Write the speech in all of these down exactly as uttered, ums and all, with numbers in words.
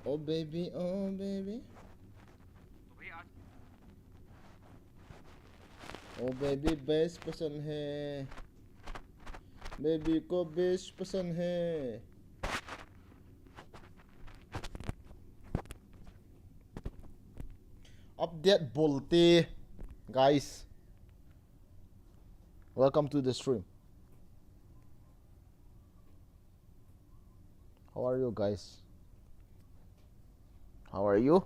Oh baby, oh baby. तो भाई आज ओ बेबी बेस पसंद है, बेबी को बेस पसंद है। अपडेट बोलते guys, welcome to the stream. How are you guys? How are you?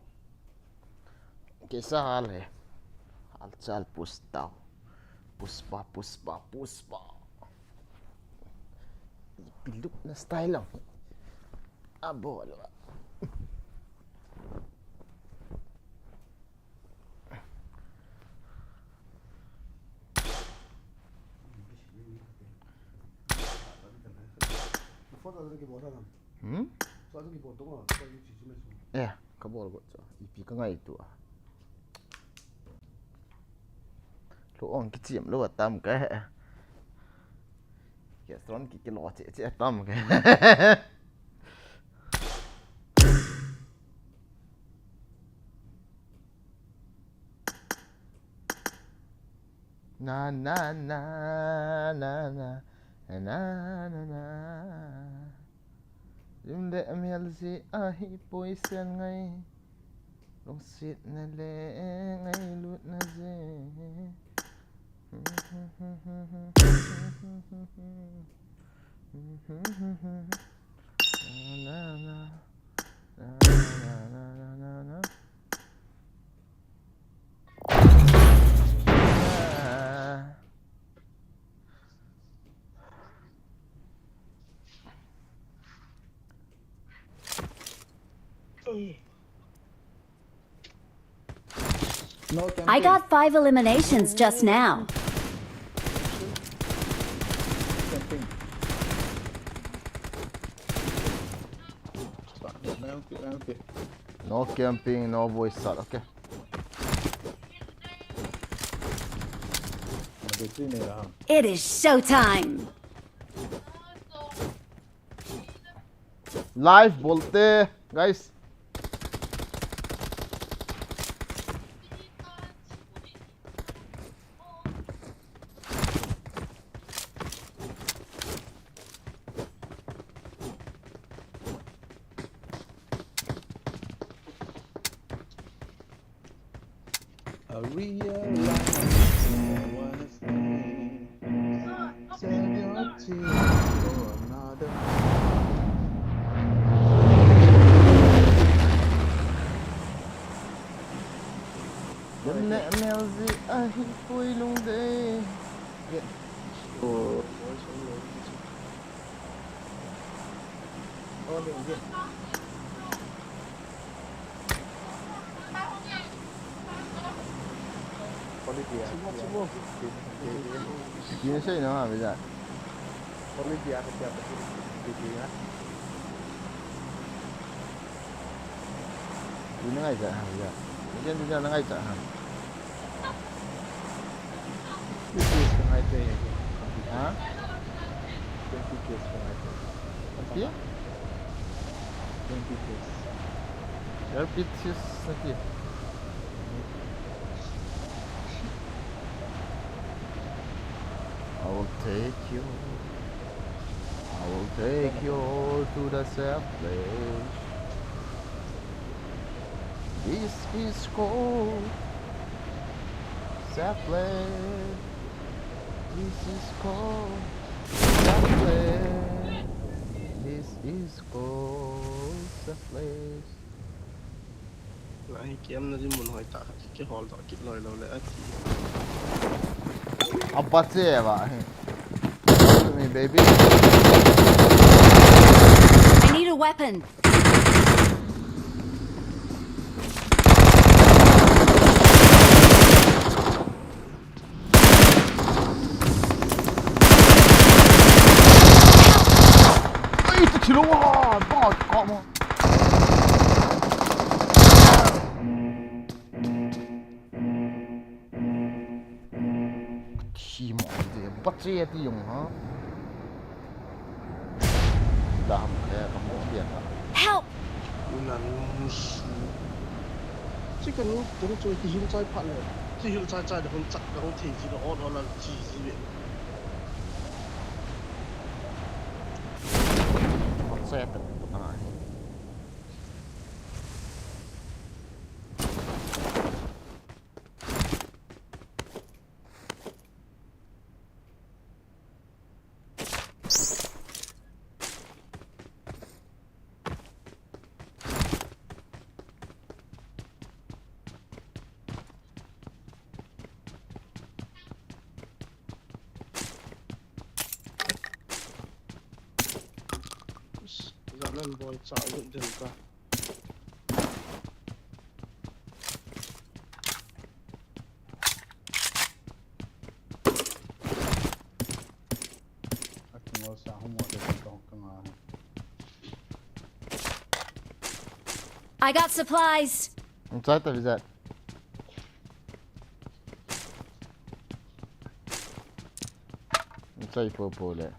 कैसा हाल है? हालचाल पूछता हूँ। पुष्पा, पुष्पा, Pushpa. Piluk na style lang. Abo, wala. Hmm? Eh, kabol got chu. Ipi ka ngaito a. Lo ong kichim lo atam ka he. Ke son ki kilo che che atam ka. Na, na, na, na, na. Lim le mel si ahi poison ngai. Lungsetna le ngailutna je. Na, na, na. Na, na, na, na, na, na. Ah. No camping. I got five eliminations just now. Camping. Empty, empty. No camping, no voice chat, okay. Number three नहीं रहा। It is showtime. Live बोलते, guys. I realize I wanna stay. Save your tears for another. Dem ne mel ji ahi poi lungdei. Yeah. Oh. Quality ah. Simo, simo. Kini sa ino ha, bisa. Quality ah, kasi apa sih? Quality ah. Di na ngai sa ha, bisa. Bisa, bisa na ngai sa ha. Twenty kills ka ngai te. Ha? Twenty kills ka ngai te. Ati? Twenty kills. Repeat sis ati. I will take you. I will take you to the safe place. This is called safe place. This is called safe place. This is called safe place. Lai, kem na di mun hoi ta, ki hol ta, ki loi lo le ati. Apa che ba he? Help me, baby. I need a weapon. Ai, ta chilo ah, ba ka mo. Chi mo de, ba che ti yong ha. Da ham khe ka mo dia ka. Help! Nang su. Chi kanu tung choi ti hil chai phat le. Chi hil chai chai de hon chat kang thei ji lo on on chi ji ve. Hot set ta ko ta. Jalan boy cha lut den ta. I got supplies. Inside of that. Inside po po le.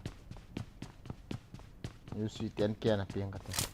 You see ten K na ping kate.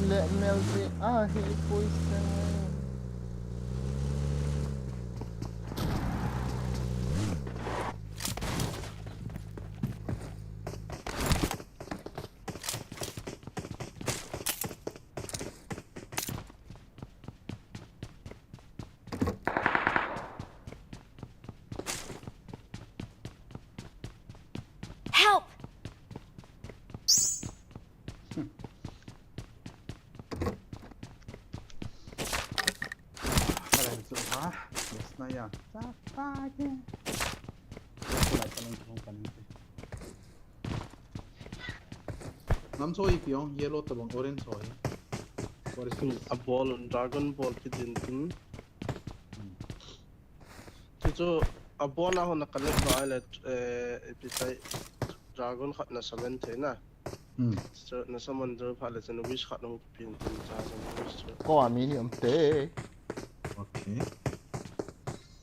Let me see, I hate poison. Help! Yes, na ya. Sa pa ke. Ko la pa lang ko kan. Nam so ipi ong, yellow tabang, orange so hi. What is this? A ball, dragon ball kidin tin. Hmm. Chu chu a ball a hon a collect ba le, eh, ipi tai dragon khat na summon thei na. Hmm. So na summon der pha le chen wish khat nong pin tin cha chen wish chu. Ko a mi ni um te. Okay.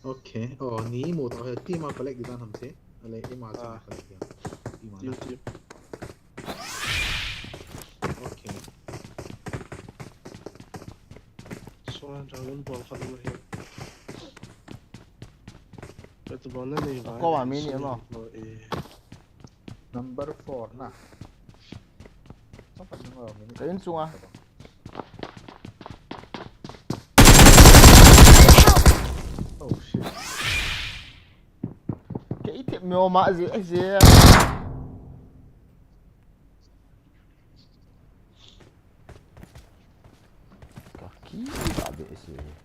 Okay. Oh, ni mu to he team a collect di dan ham se. Ale ima chen collect di. Team a. Team, team. Okay. Suan dragon ball khat um ahi. Kati ball na nei vai. Ko a mi ni ma. Number four na. Sapa number mi ni. Ka in chunga. Oh shit. Kei tip mi o ma zi zi.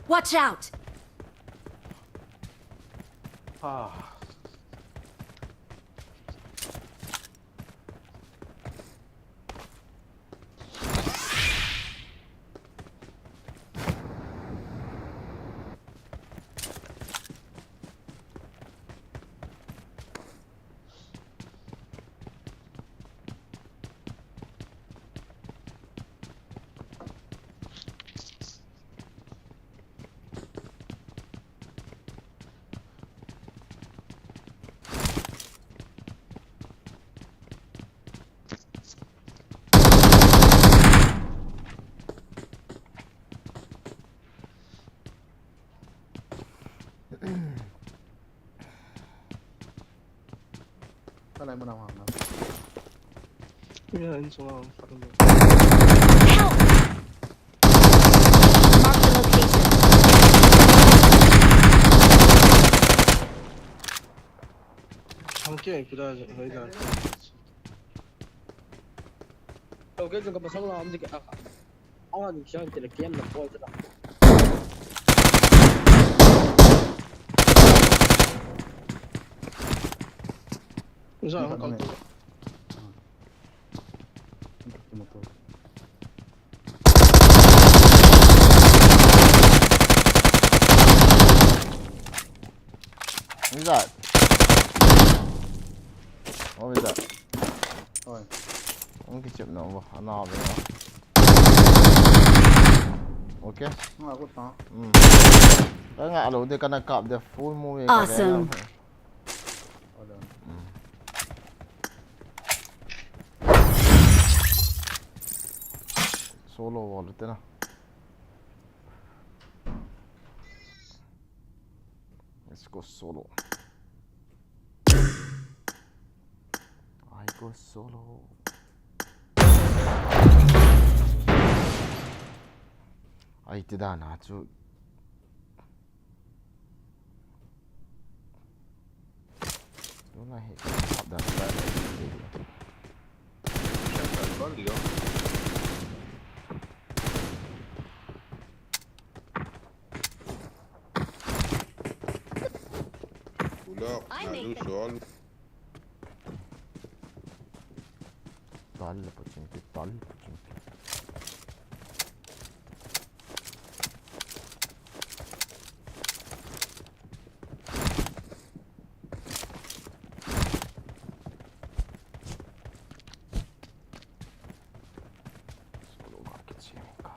Watch out! Ah. Ka lai mana hang na. Kuya, in sunga hang, ka lai mana. Help! Mark the location. Hang ke, kuda, hoida. Okay, jong ka pasang la, am jik, ah, ah. Awan siang kila kiam na poi tala. Usa ang kalto. Ang kalto mo to. That. What was that? Oi. Ang kichip na ba? Ana ba? Okay. Nga ko ta. Hmm. Kaya nga alo de kana kap de full movie ka. Awesome. Hold on. Hmm. Solo wall te na. Let's go solo. I go solo. Ai, ti dan a chu. Tuna hi, hap dan a. Shotgun bal yo. Ulak, I na make lu it. Sol. Tal pachinki, tal pachinki. Solo market siya ka.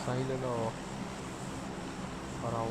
Sai le lo. Parao.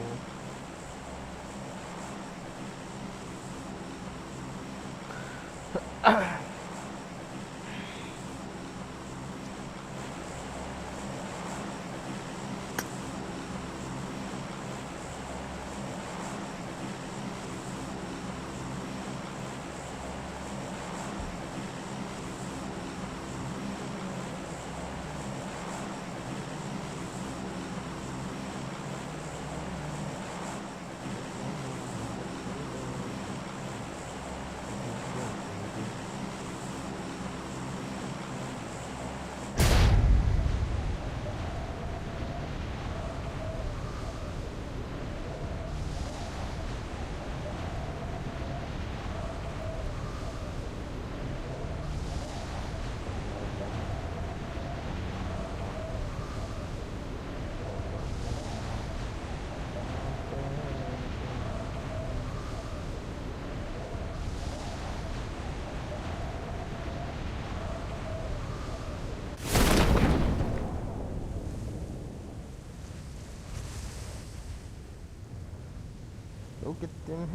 Look at them.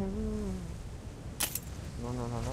No, no, no, no.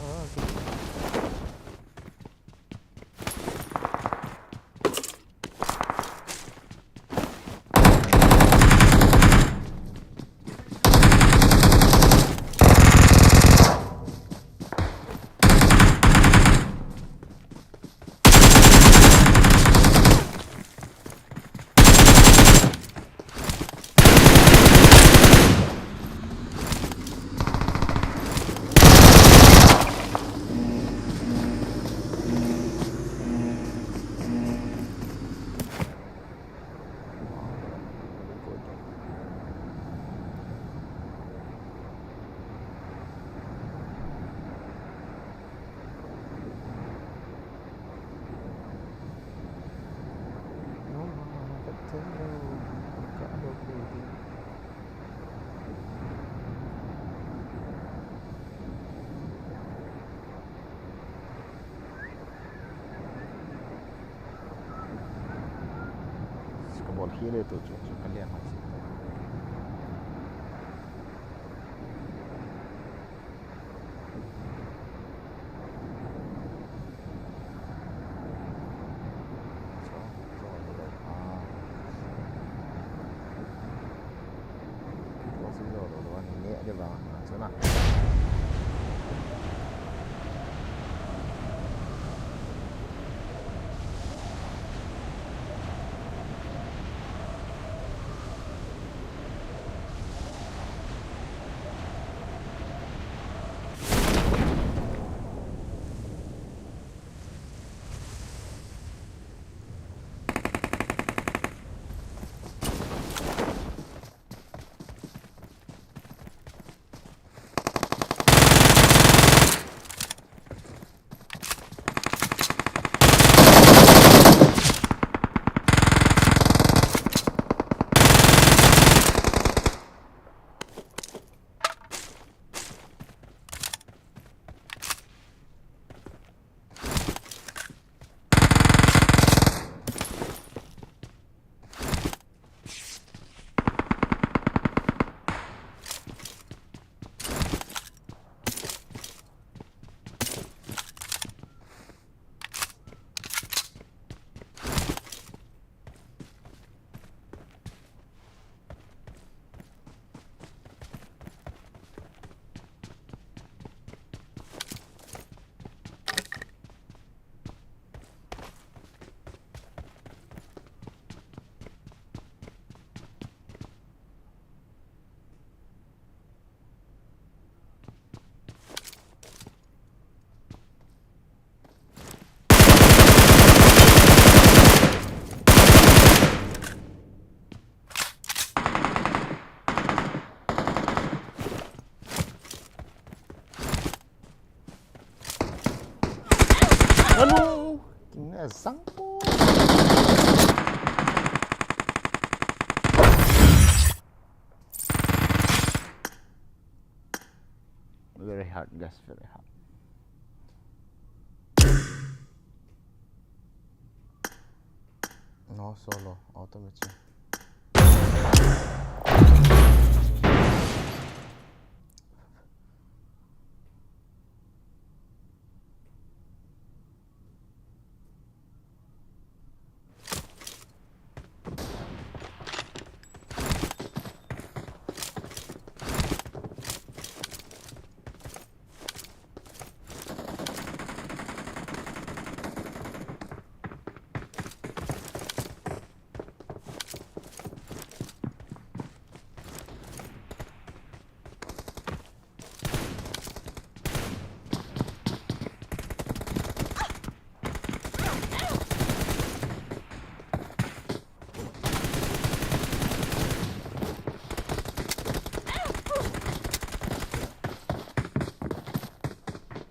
Kabol hi le tu chu chu kalian ha si. Zang. Very hard, guys, very hard. No solo, automatic.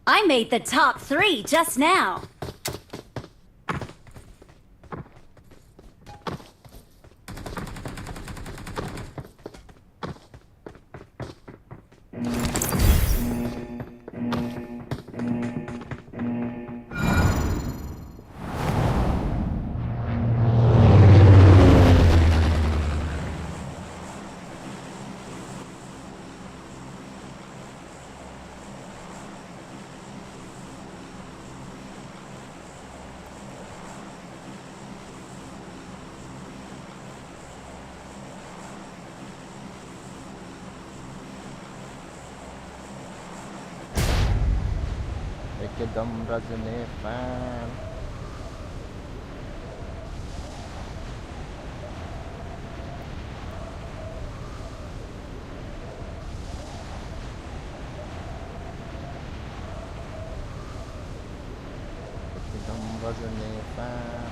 I made the top three just now. Ekdom Rajani fan. Ekdom Rajani fan.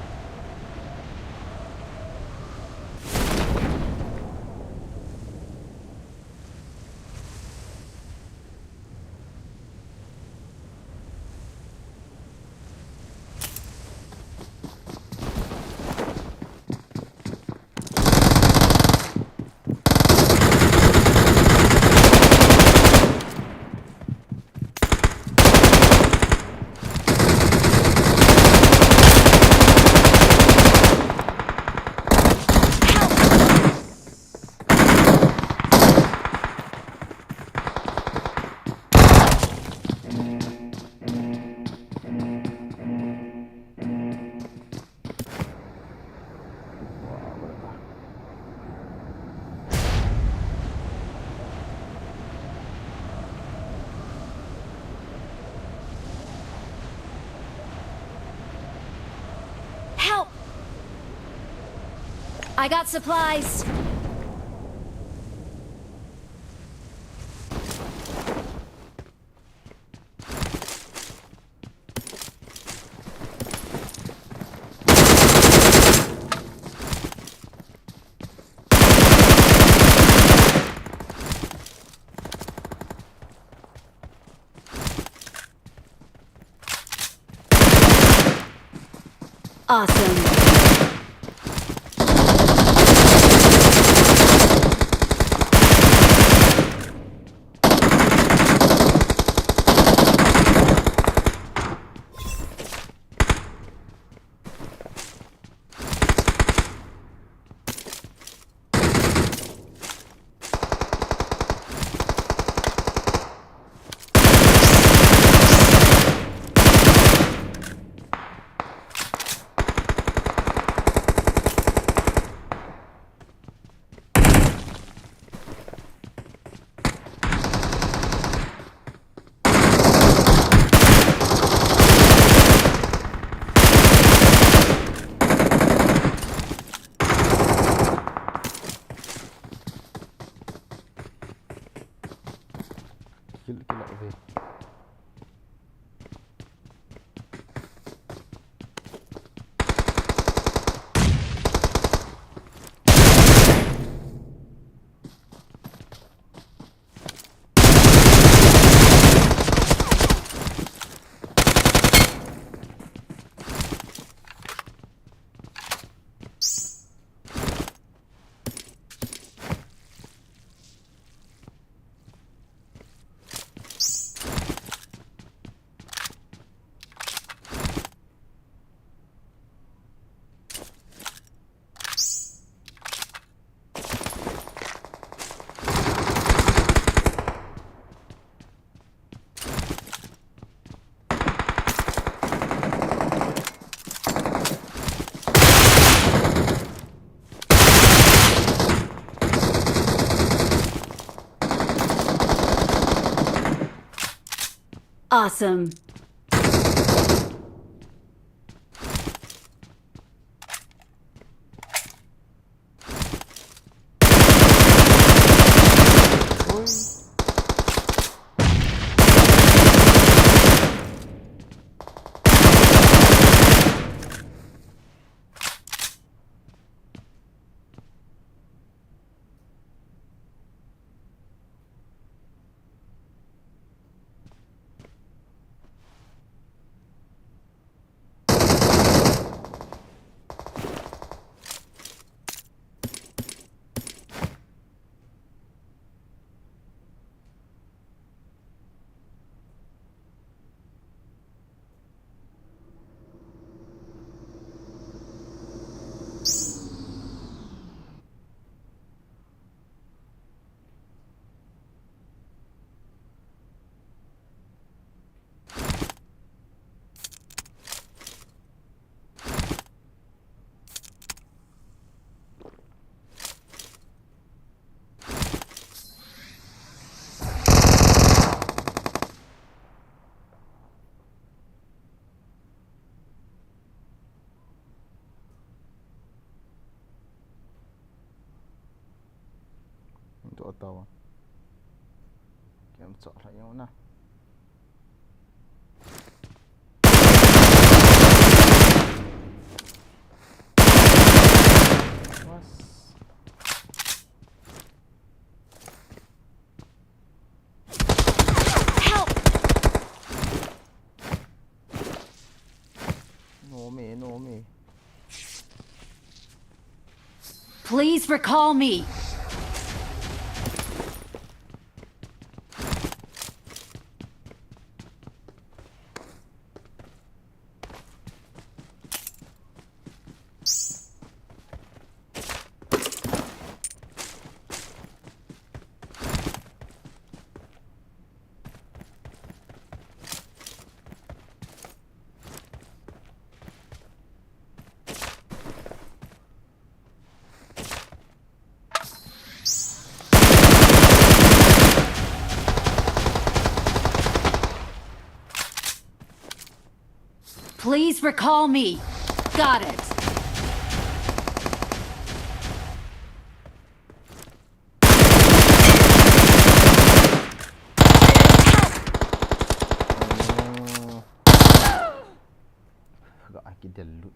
Help! I got supplies. Awesome. Awesome. Tua tau. Kem chok la yong na. Help! No me, no me. Please recall me. Please recall me. Got it. Ga kidel lut.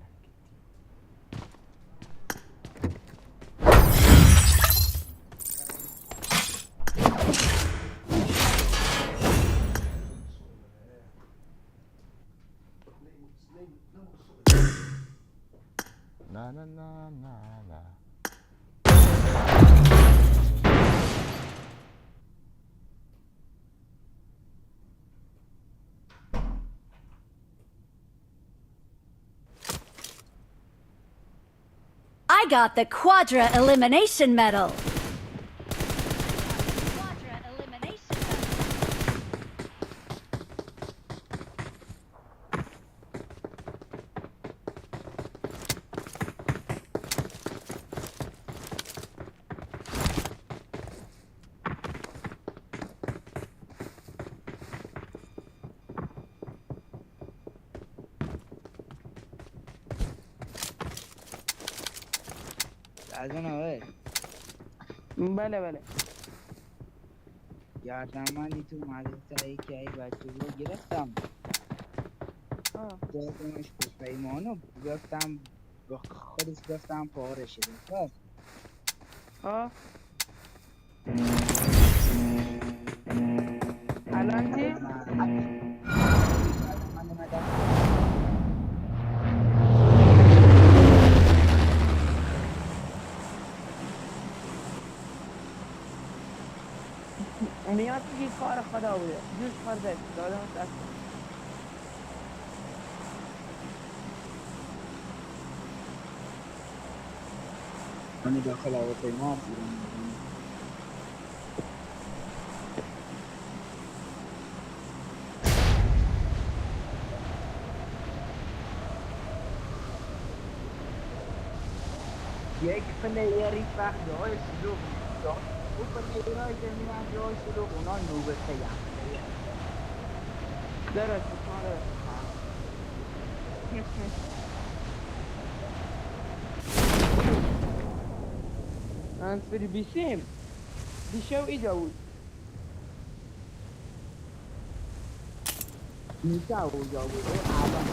Na, na, na, na, na. I got the Quadra Elimination Medal. राजन ओए। भले, भले। यार, सामान ही तू मारे, चाहे क्या ही बात, तू वो गिरफ्तार। हाँ। तो तुम इसको सही मानो, गिरफ्तार, बखर इस गिरफ्तार पर है, हाँ। Alanji. Miyan ki kar khada ho gaya. Jus khar de. Zyada mutaassir. Ani dakhala ho to maaf. Ye ki player i pa do e sulu. U player i ke mi an do sulu no nu be te ya. Dara tutma, dara tutma. Answer bisim. Dishau ijau. Nisa ho jao bo, eh, Adam.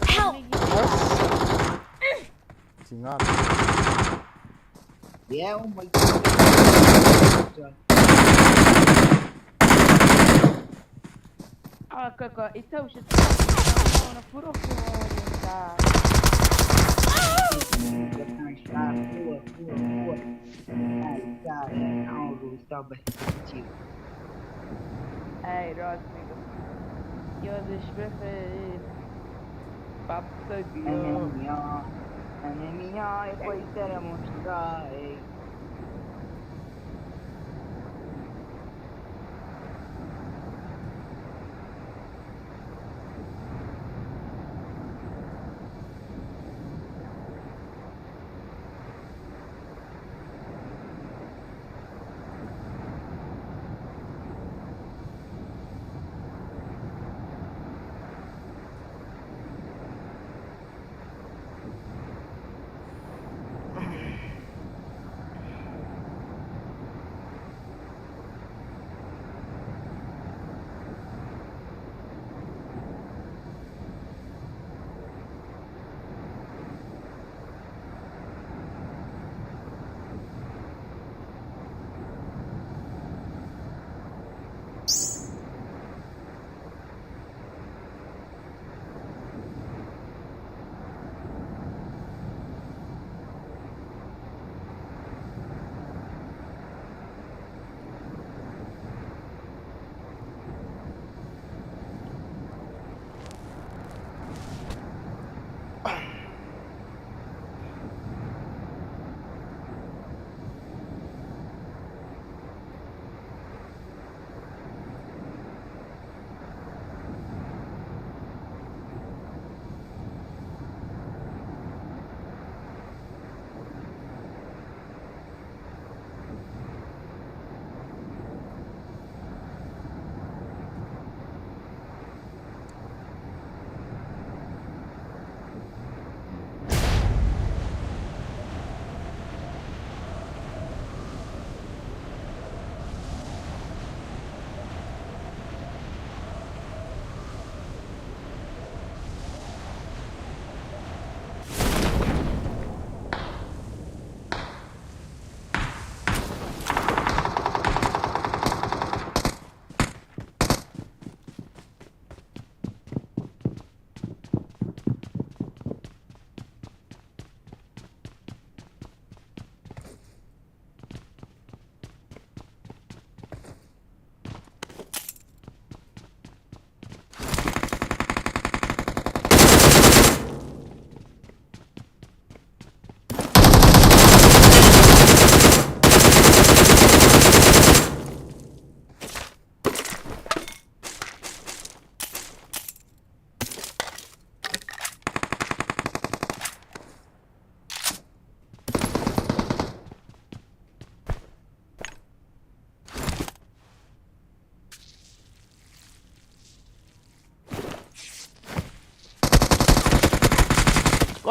Help! Singa. Yeah, oh my God. Ah, kaka, ita ushi. Ona puro ko ta. Ai, Rosmigo. Yo, desprefe. Papsa. Enemy, enemy, e poi teremos, eh.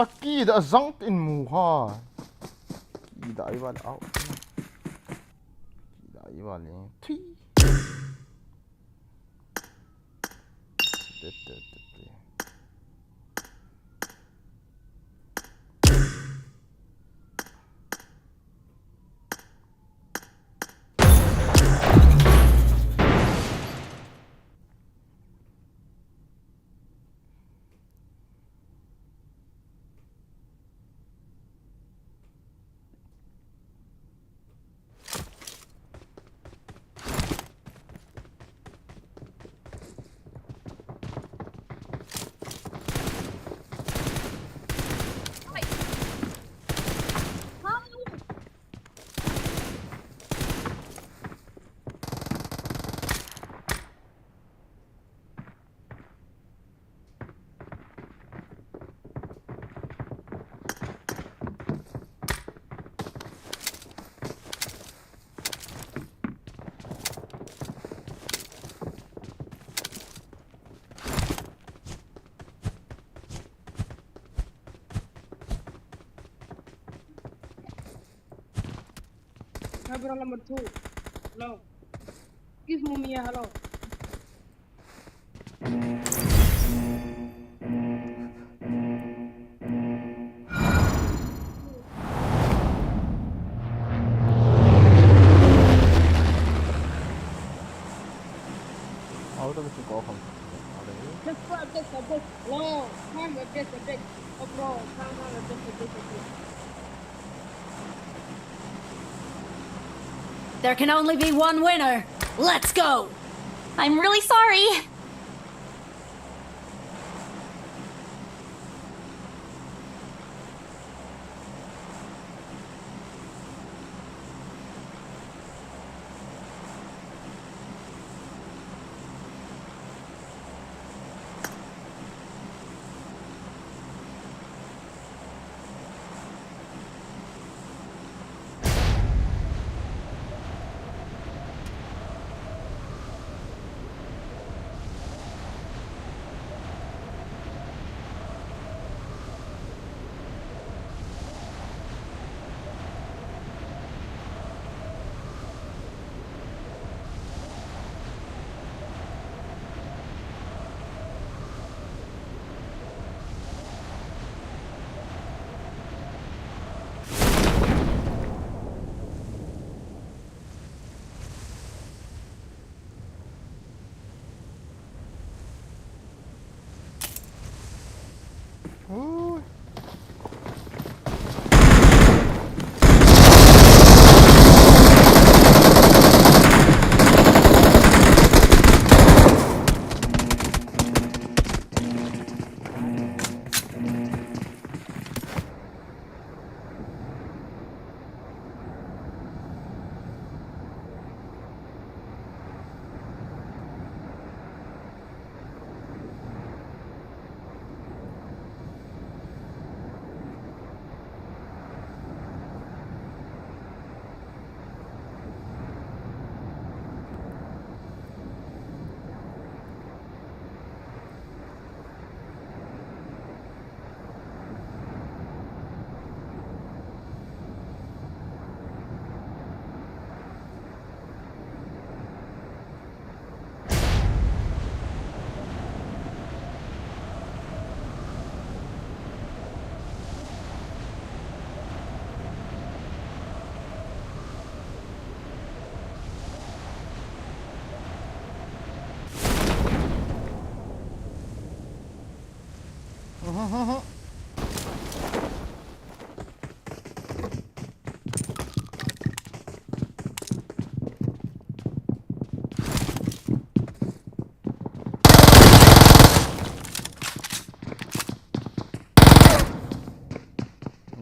Ka kida jang tin mu ha. Kida i van out. Kida i van le. Thui. Te, te, te, te. Hi, bro number two. Hello. Give me a hello. Auto machine ko kham. Just go update, update. Hello. Come update, update. Oh, bro. Come, come, update, update, update. There can only be one winner. Let's go! I'm really sorry.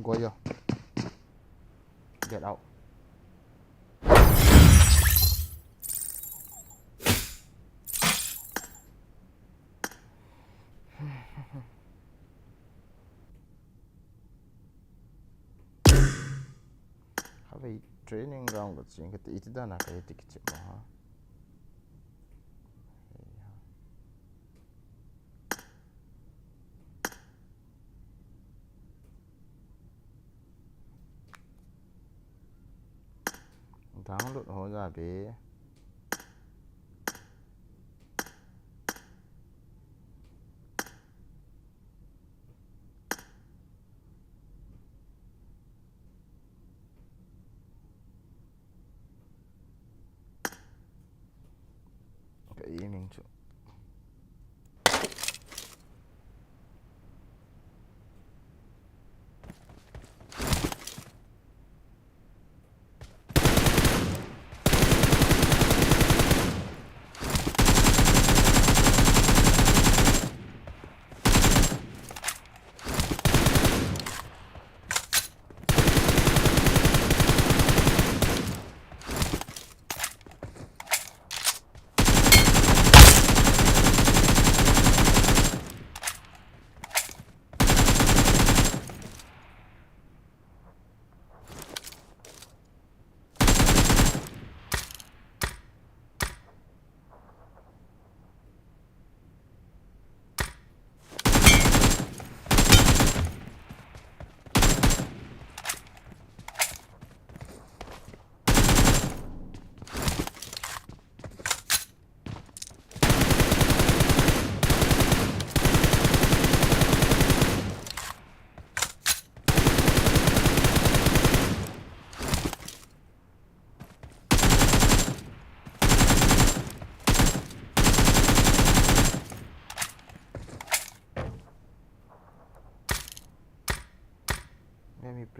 Go yo. Get out. Khatvei training ground ka cheng kate iti dan a kahi ti kichep mo ha. Hei ha. Download ho ja be. Ka aiming chu.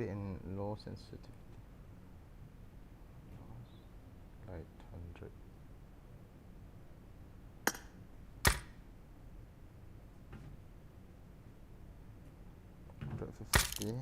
in low sensitivity. Light hundred. Hundred fifty.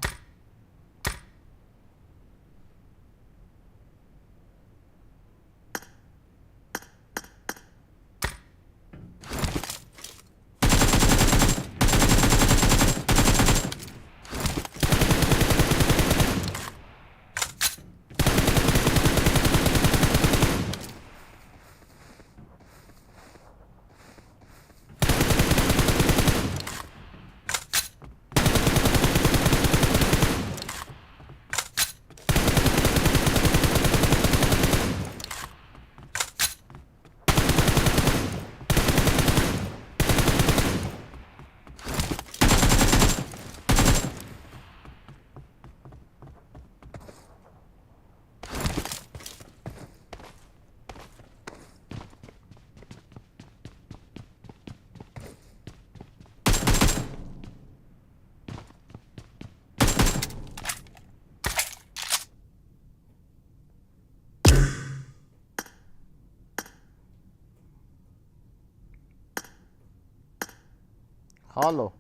Hello.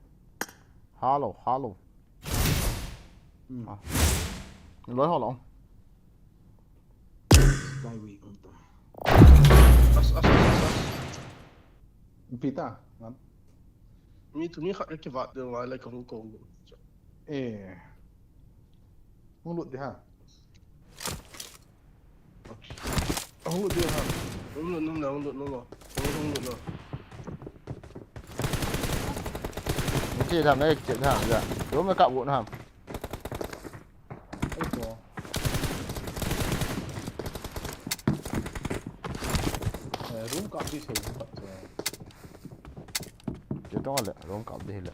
Hello, hello. Hmm. Ah. Loi ho lo. Skyway on ta. As, as, as, as. Pita, ngam. Mi tu mi khat kivat de wa le kong kong. Eh. Hung lut de ha. Hung lut de ha. Hung lut nung na, hung lut nung na. Hung, hung lut na. Che tham, eh, che tham ja. Rom na kap vo na ham. Ai ko. Eh, room kap di se, room kap se. Che tong le, room kap di le.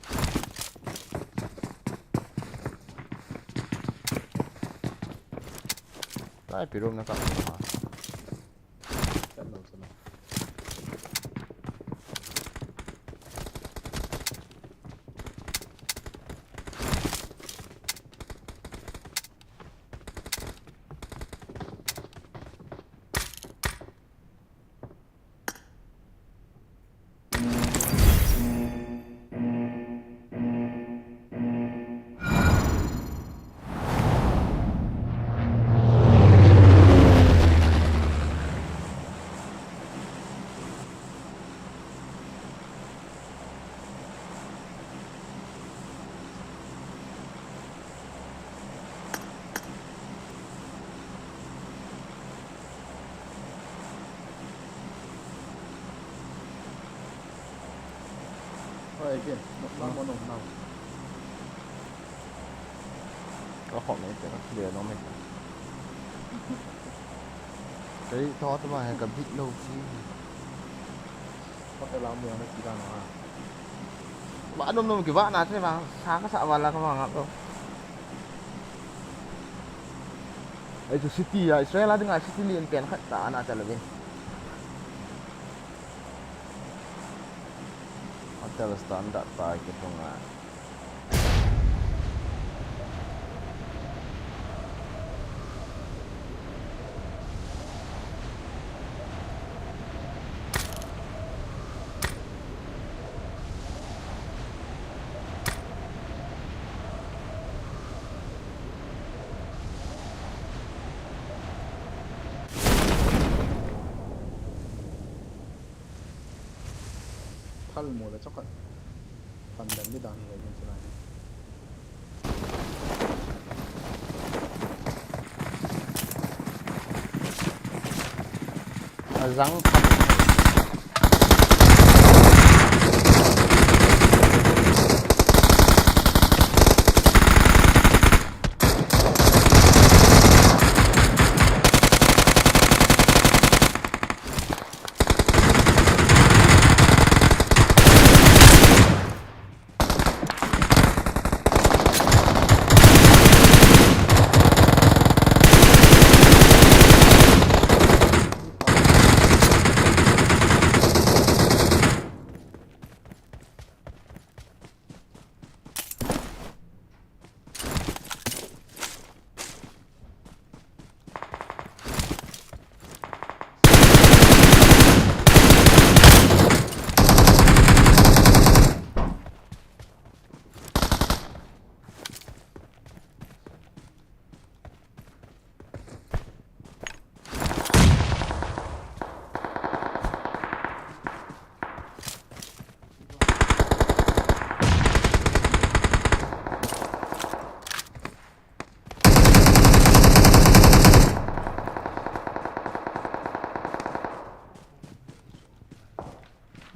Tai pi room na kap ha. Chat lo, chat lo. Oi, again. No, no, no, no, no. Ka khom mai te, ka clear nom mai te. Kei tho tama he ka bit lou chi. Ka pe lam mi na chi da no ha. Ba nom nom ki ba na te ba, sa ka sa ba la ka ba ngap lou. Ei chu city a, Israel a dinga city lian pen khat ta na ta lou ve. Hotel standard pa ke thong a. Thal mu le chokhat. Thal dan ni dan hi le din chuna hi. Azang thal.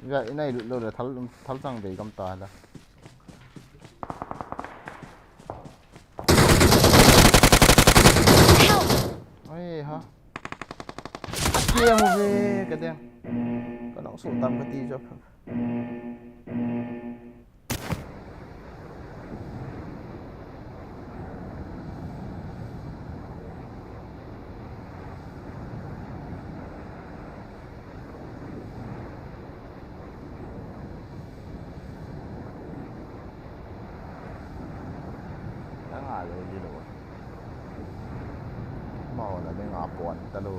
Ja, inai lut lou le thal, thal chang vei gam ta la. Ai ha. Akiang ve ka ding. Ka nang su tam ka ti jo. Nanga lou ji lou. Mao la ding a pon ta lou.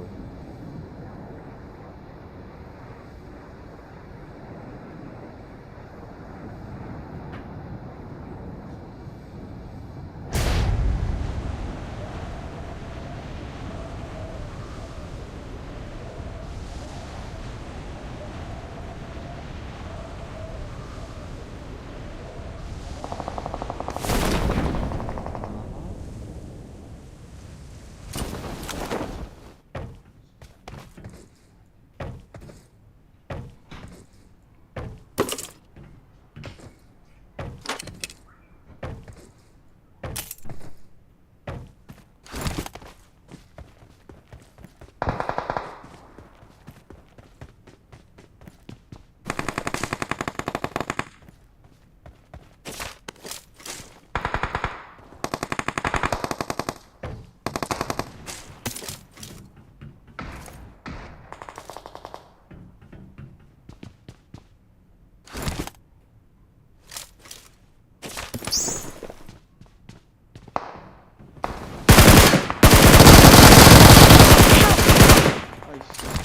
Ai, shit.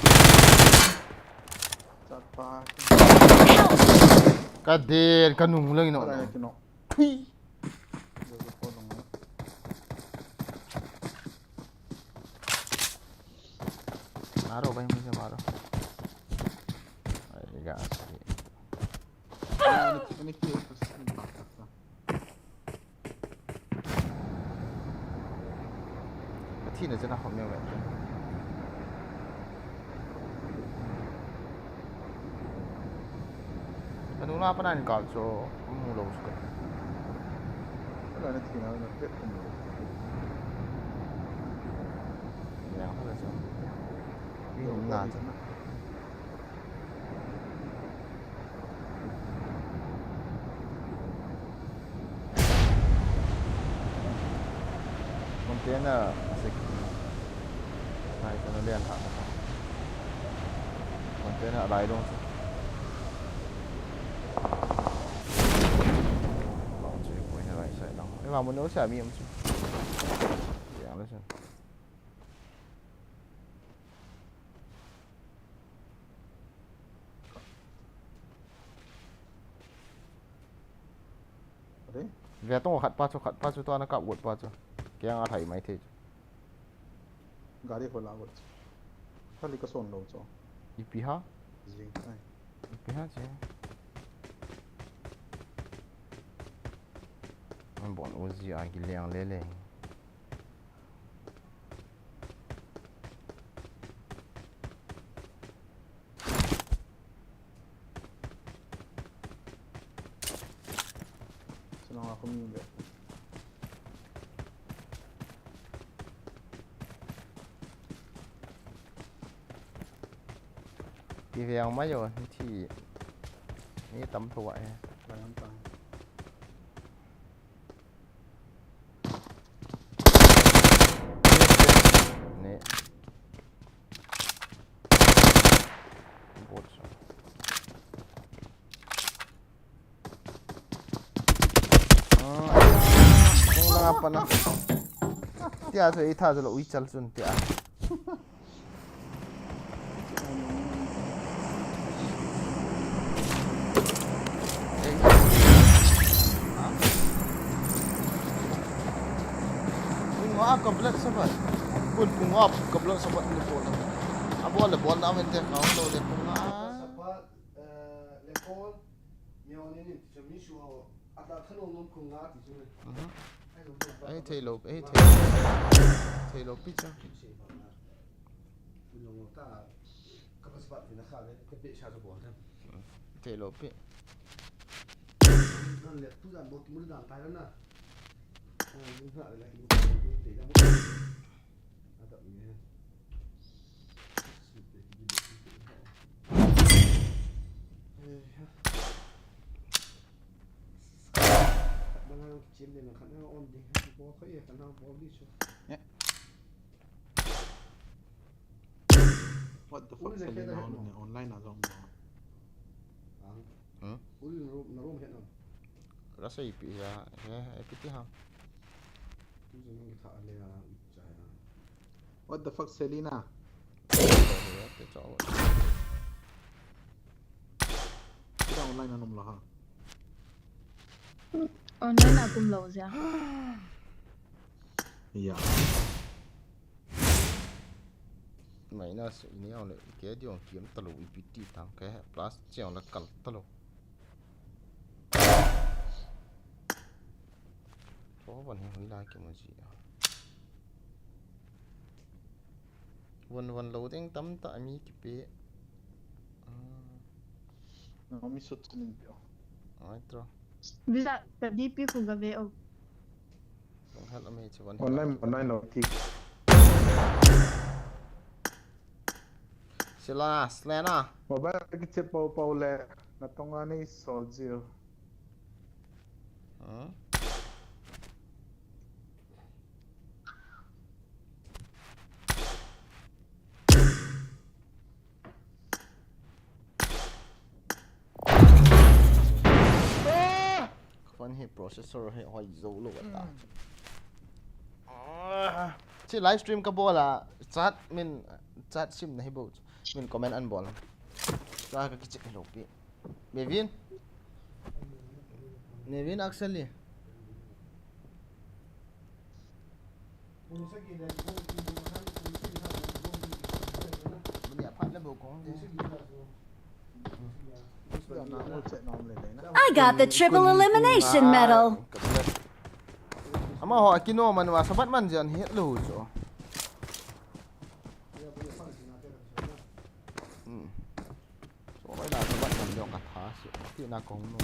Chat pa. Ka den, ka nung lang ino. Aray, kino. Thui. Yo, yo, ko dong. मारो भाई, मुझे मारो। आएगा। Ani, ani, ani, Athina chana hom neo ve. Kanu la pana ni kal cho, mu lo su ka. Ala na thina na pet ko mu. Ya, hala sa. Ni hom na chana. Container a sek. Nai, sana lian ha. Container a lai dong chu. Long chu point a lai sai long. Ei, ma mun no sa mi um chu. Yang le sun. Are? Ve tong khat pa chu, khat pa chu tua na kap got pa chu. Kei a thai mai thei chu. Gari ho la got chu. Thali ka son lo chu. Ipi ha? Jing thai. Ipi ha che. An bon Uzi a ki liang le le. Sinong a kumi be. Ti ve ang mai yo, ni thi, ni tam thua e. Ba nam ta. Ne. Bot sa. Ah, kung langa pa na. Tia so itha so lo ui chal sun tia. Pung nga ka blood sabat. Pun pung nga ka blood sabat ni pon. Abo le bon da men te ka lo le pung nga. Sabat, eh, le pon. Mio ni ni, so mi su ho. Ata thalo nom pung nga ti su. Mhm. Ai thei lo, ai thei lo. Thei lo pi cha. Pun nga ta. Ka pa sabat ni na kha le, ka pe sa ka bol ta. Te lo pi. Nan le tu dan bol ki mun dan tai na. Ah, mun ha le ki mun te da mo. Ada ni. Eh, ha. Bana chim de na khana on de. Bol kha ye khana bol di chu. What the fuck, Selena, online a jong lo. Hmm? Ka sei pi ya, he, he, pi ti ha. What the fuck, Selena? Te cho. Kida online a nom lo ha. Online a kum lo ja. Ya. Minus ini ang le, ke di ang kiam talo ipi ti tang ke, plus chiang le kal talo. Cho van hi hui lai ke mo ji. Van van lo ding tam ta mi ki pe. Ah. No, mi sut nin pio. Ai tro. Visa ka D P khu ga ve o. Bang hal ame che van. Online, online lo ti. Sila, Selena. Mobile ki che pau pau le, na tonga nei sol jiu. Hmm? Ka phone hi processor hi hoi zo lo ta. Ah. Chi live stream ka bol a, chat min, chat sim na hi bo. Min comment an bol. Sa ka kichek lo pi. Nevin. Nevin actually. I got the triple elimination medal. Amaho akino man wa sabat man jan het lo chu. Hmm. So, bai da sabat man jong ka tha si. Ti na kong no.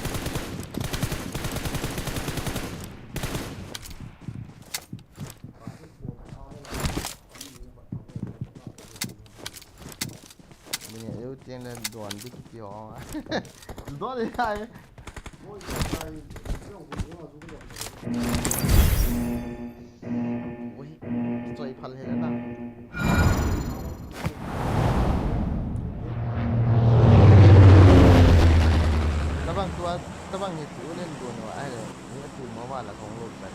Ni eu tiang le don dik ti ho. Don le ai. Ui, choi phal he na. Tabang tua, tabang hi tu len don wa ai le. Ni tu mo wa la kong lo ta.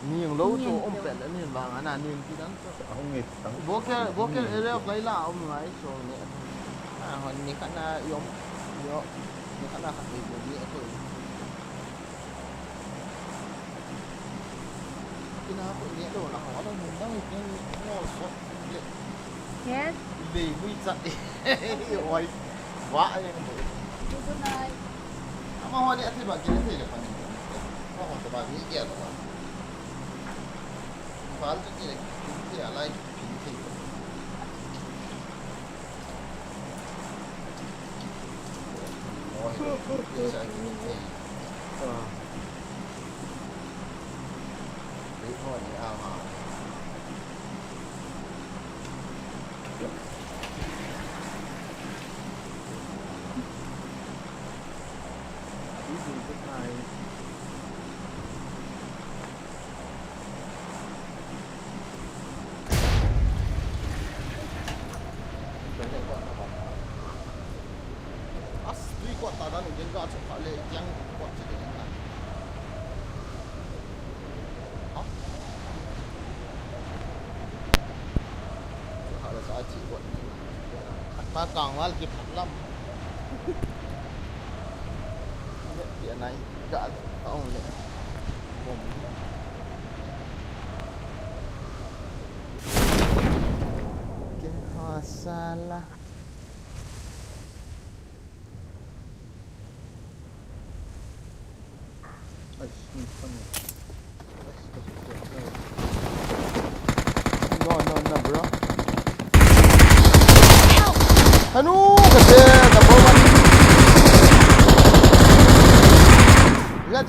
Ni ang lo chu om pet le ni vang ana ni ti dan chu. Ahung nge tang. Vocal, vocal area of Laila om ngai chu ni. Ah, hon ni kana yom. Yo. Ni kana ka ni ko. Ina ko ni lo na ko lo mun dang ni ngol so le. Yes. Be mui cha. Oi. Wa ai mo. Good night. Ama ho ni ati ba ki ni le pani. Ama ho ba ni ke lo ba. Bal chu ki le ki ki alai ki ki. Kangval kiphat lam. Ti anai ga ong le. Bom. Ke ha sala. No, no, no, bro. Anu, ka te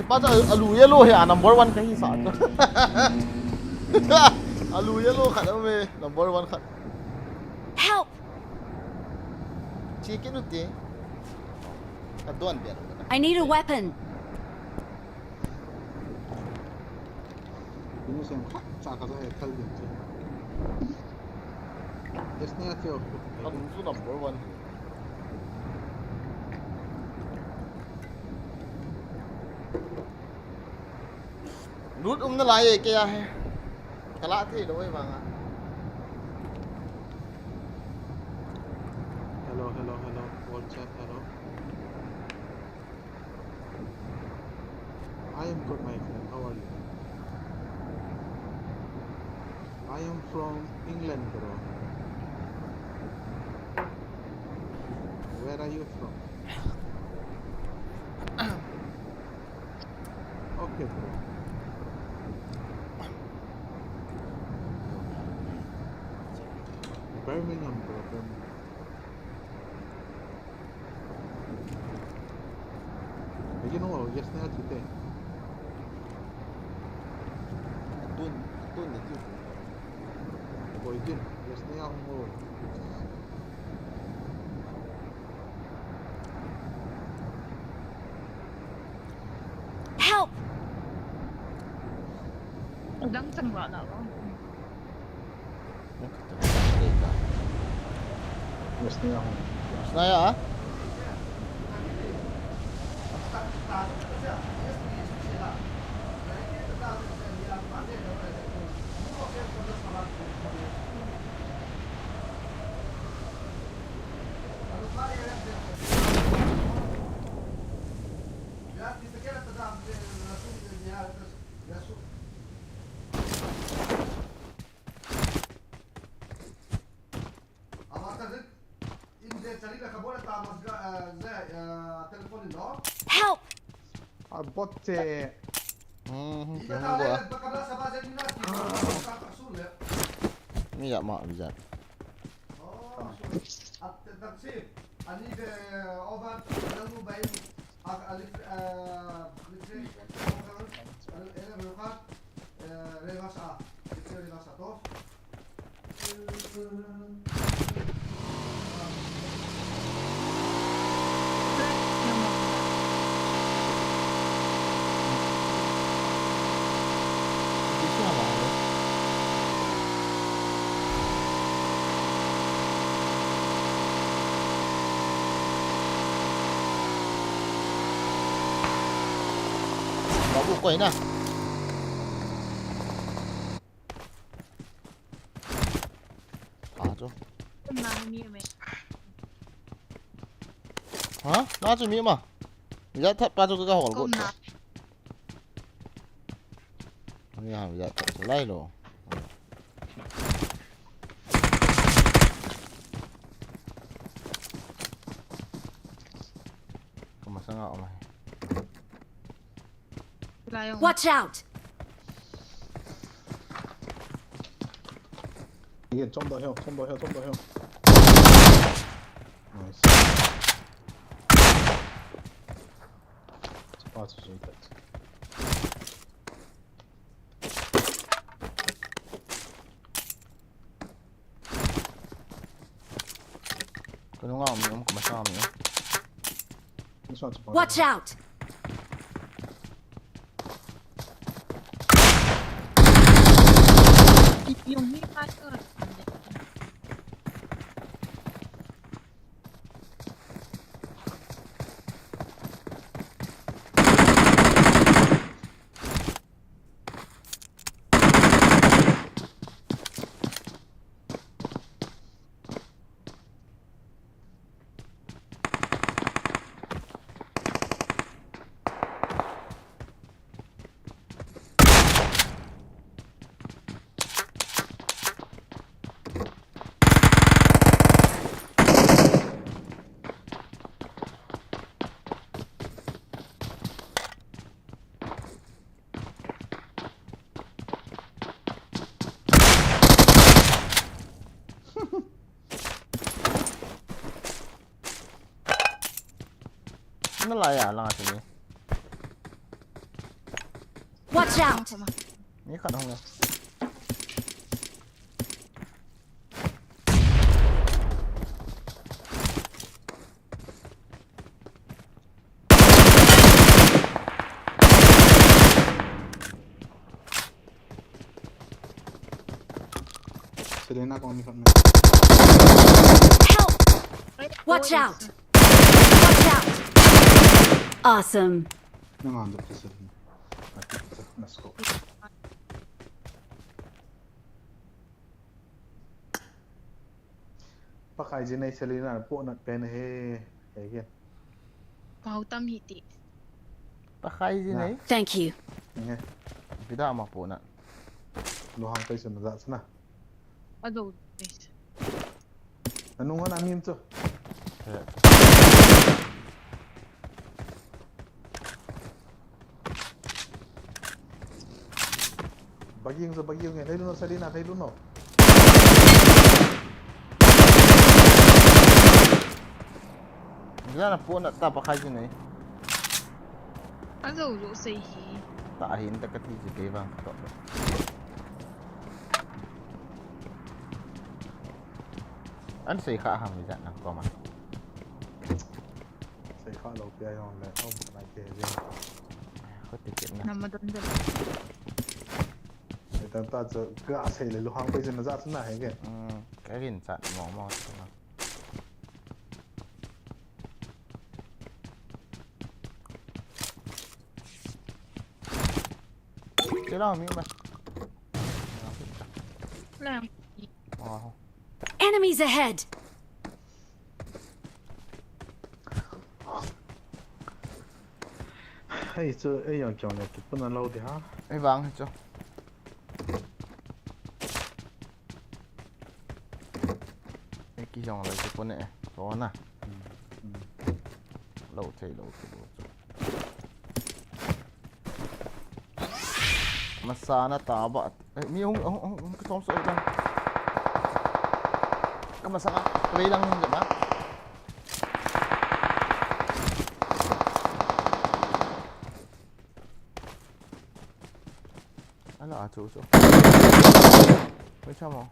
Mata alu yellow hi a number one kahi sa. Alu yellow khat a me number one khat. Help! Chi kinu te. Ka don bia lo. I need a weapon. Kinu sem khat cha ka za he thal din che. Yes, ne a che o. Ka bu su number one. Lut um na lai e kei a he. Ka la thei lo e vang a. Hello, hello, hello. All chat, hello. I am good, my friend. How are you? I am from England, bro. Where are you from? Okay, bro. Birmingham, bro, Birmingham. Lagi no, yes na ati te. Atun, atun na tiu. Boy din, yes na ang mo. Help! Dang chang wa na wa. Yes na ang. Yes na ya. Help! A bot che. Hmm, kihong go a. Mi ya ma mi ya. Babu koi na. A chu. Kum na mi me. Ha? Na chu mi ma. Ya that pa chu ka hol go. Kum na. Ni ha ya that chu lai lo. Ka masanga o mai. Watch out! Again, chom doh hill, chom doh hill, chom doh hill. Nice. Spot is right there. Ka nunga um, um, ka masanga um. This one's a bot. Watch out! Yung hi pa to. Na lai a lang a tini. Watch out! Mi khat hung le. Selena kong mi khat na. Help! Watch out! Watch out! Awesome. Nang ang dok sa Selena. Let's go. Pakai jin nei Selena po nat pen he. He ke. Pau tam hi ti. Pakai jin nei. Thank you. Nge. Pida ma po nat. Lo hang kai sun za sana. Ado. Anung ana mim chu. Bagi yung sa bagi yung yan. Lalo no, Salina, lalo no. Gila na po na tapa kayo na eh. Ado, do say hi. Tahin ta kati si Kevang. Ano say ka ham isan ang koma. Say ka lo pia yung le. Oh, na ke. Ko ticket na. Namadon da. Ita ta cho ka say le luhang pe na za na he ke. Mm, ka rin sa mo mo na. Sila mi ba. Lang. Oh. Enemies ahead! Hey, chu ei yang kyang le tu puna lo de ha. Ei vang chu. Ei ki jong le tu puna e. Ko na. Lo thei lo tu lo chu. Masana ta ba. Eh, mi hung hung hung hung ka thom so lang. Ka masana ka vei lang hung ba. Ala a chu chu. Wei cha mo.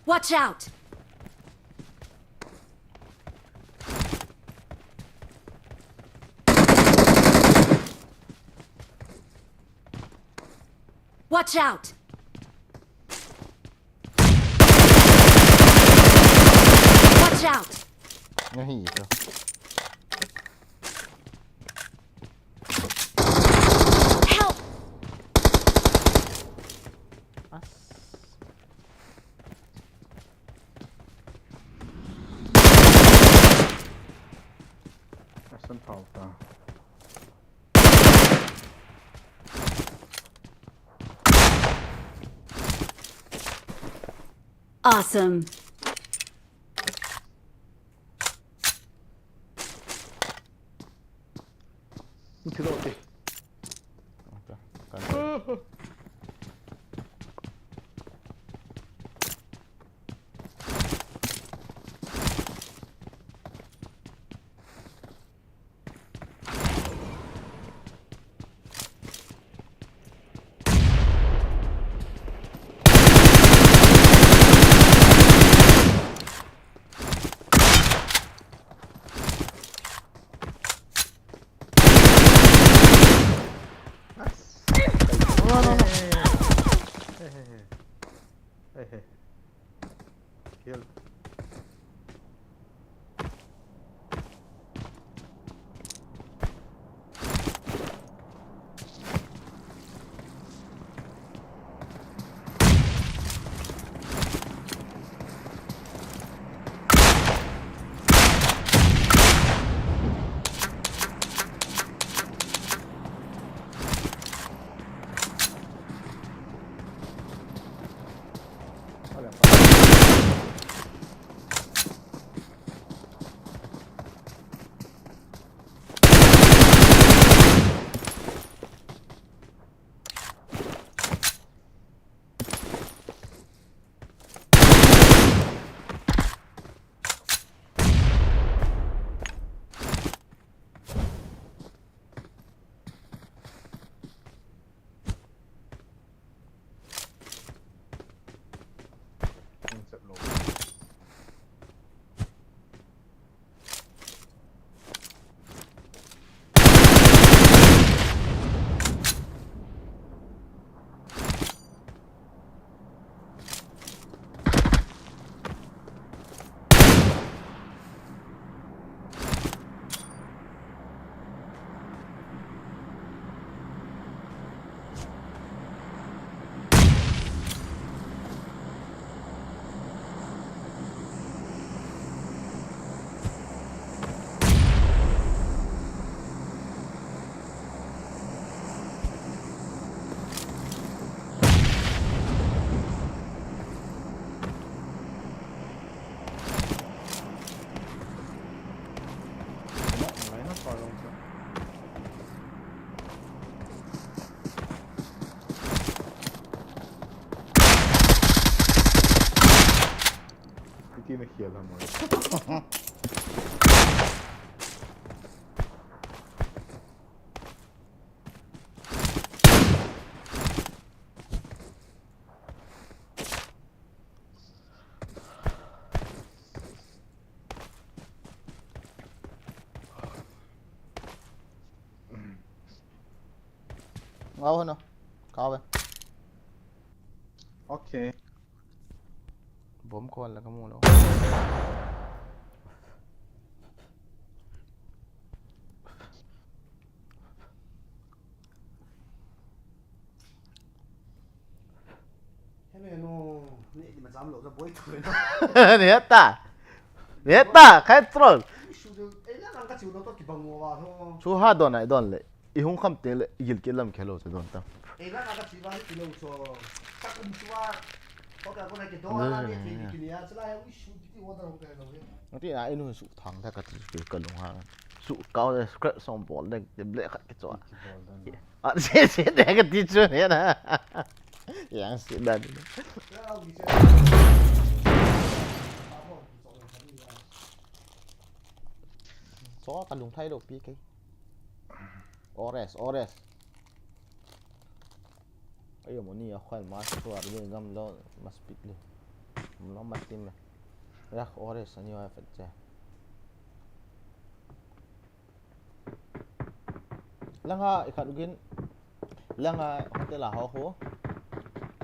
Watch out! Watch out! Watch out! Nahi ito. Help! As. Asan pa ta. Awesome. Ito okay. Okay. Kan. Ina khel ham. Ngau hano. Kau be. Okay. Bom ko la kamu lo. Hello, hello. Ni di macam lo sa boy tu na. Ni heta. Ni heta, kai troll. Shu de, eh, la nang ka chiu lo to ki bang wa ho. Chu ha don ai don le. I hung kham teng le, i gilkel lam khel lou chu don tam. Ei la ka chi ba ni kilo cho. Ka kum chu a. Ko ka ko na ke do a la ni ke ni ki ni a chu la he u shu ti ti wa da ro ka lo he. Ati na inu su thang ta ka ti su ka lung ha. Su ka le scrap song bol de de ble khat ke cho. Ki bol da na. A se se de ka ti chu ne na. Yang si da ni. Ka u ki se. Cho ka lung thai lo pi ke. Ores, ores. Ayo, moni a khoi ma suar de gam lo mas pit le. Lo mas tim le. Yak ores ani wa fet che. Langa i khat ugin. Langa hotel a ho ho.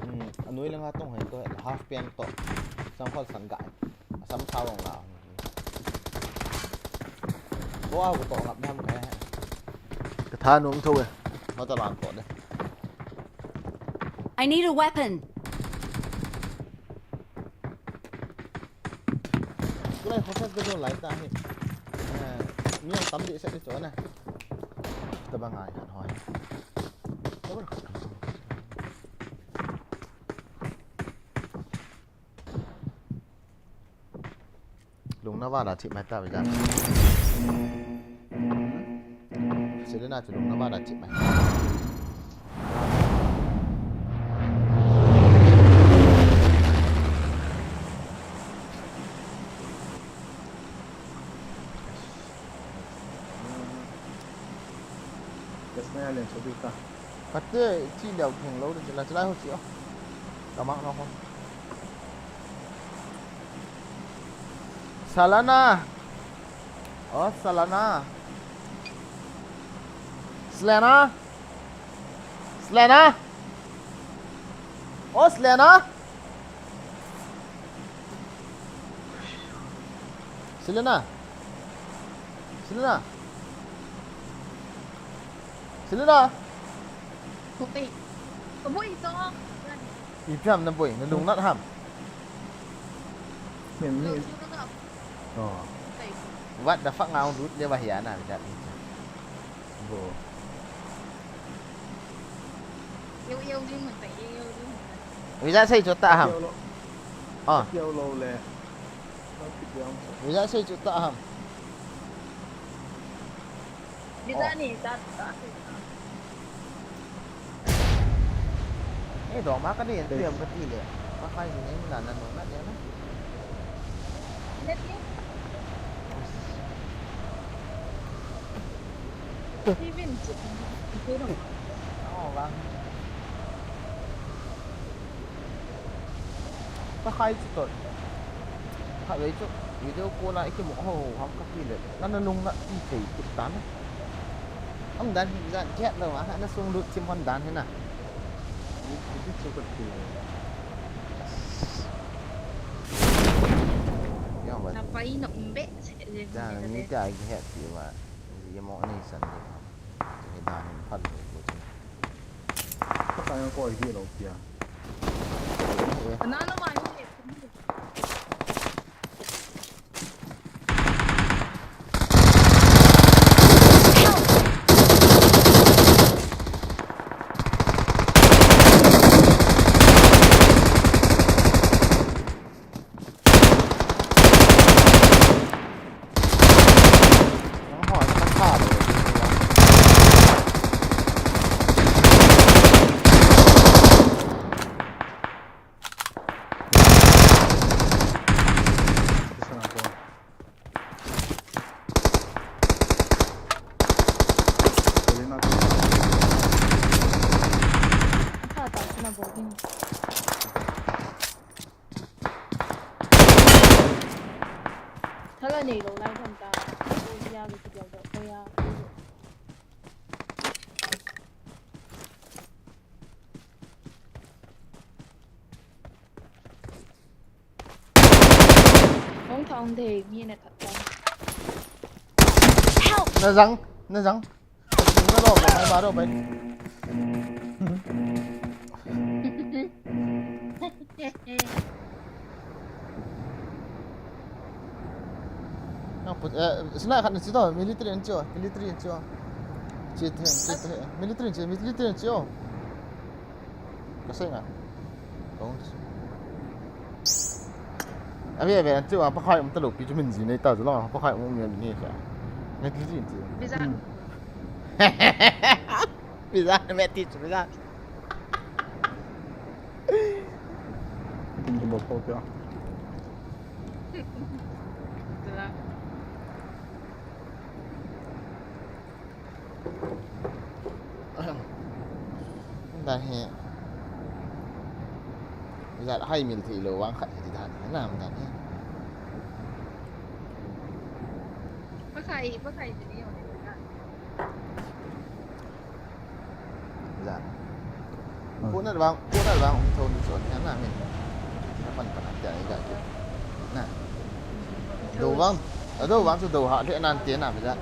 Hmm, anoi langa tong hai to half pant to. Sam khol san gai. Sam thao nga. Ko a ko to ngap dam kai. Ka tha nung tho e. Hotel a to de. I need a weapon. Tulai process de lai ta hi. Eh, mi ang tam di sa di to na. Ta ba ngai han hoi. Ta ba. Lungna vada thip mai ta vei jan. Selena chu lungna vada thip mai. Yes, na ya len so du ta. Kate, chi leo theng lou de, chila, chila ho chi o. Kamak no ho. Salana. Oh, Salana. Selena. Selena. Oh, Selena. Selena. Selena. Selena. Oi. Ka boi to. Ipi ham na boi, na lungnat ham. Min, min. Oh. What the fuck, ngau lut le ba hia na, ja ni. Bo. Yo, yo, di mun ta, yo, yo, di mun ta. Ui ja sei chu ta ham. Yo lo. Ah. Yo lo le. Lo ki diam so. Ui ja sei chu ta ham. Ni ja ni, ta, ta. Eh, dong ma ka ni, tu yam ka ti le. Ka khai ni, ni na, na, no, na, na. Steven, oh, vâng. Ka khai chu to. Kha vei chu video call a i kimu ho ham ka ti le. Nana lung na ti thei kit tan. Am dan hi jan kiat lo ma, na sung lut chim hon dan hi na. Ni, ni chu ka ti. Yang ba. Na pai na um be. Ja, ni ta ki het ti ba. Ni mo ni san ni. Ni dan phal lo ko chu. Ka ta yang ko ai di lo pia. Na na mai ni. Thala nei lo lai tham ta. Ko ya lo ki ya ko ya. Hong thong de mi na that. Help! Na zang, na zang. Na lo, mai ba ro bai. Nang put, eh, sila khat na chi to, military an chi o, military an chi o. Chi te, chi te, military an chi, military an chi o. Ka sei nga. Kong. Abi, abi, an chi wa, pa khai um ta lo, pi chu min ji nei ta, zu lo, pa khai um mi ni sa. Military an chi. Visa. Hmm. Visa, me ti chu, visa. Kin ki bol ko kya? Tula. Dan hi. Zat hai mil thei lo vang khat hi dan hi nam dan hi. Pakai, pakai ni yo. Zan. Hmm. Kona vang, kona vang, um thon ni chon, na min. Na pan pan, tia, i ga ki. Na. Do vang, a do vang chu do ha, le nan te na, zan.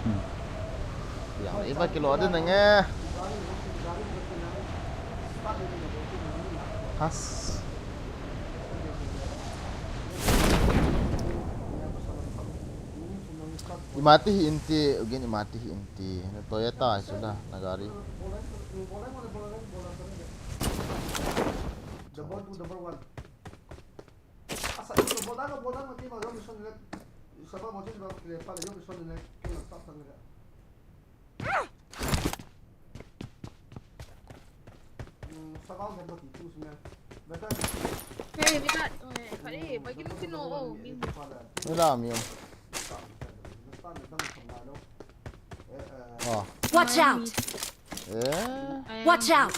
Hmm. Ya, i ba kilo de nge. Has. Imati hi inti, again imati hi inti. Na Toyota hi sula, na gari. Double two, double one. Asa, double one, double one, mati ma, yo mission le. Saba mo chis ba kile pa le, yo mission le, kile stop thang le. Hey, Vita, eh, kare, bagi mo kino, oh, mi. Wala mi. Oh. Watch out! Eh. Watch out!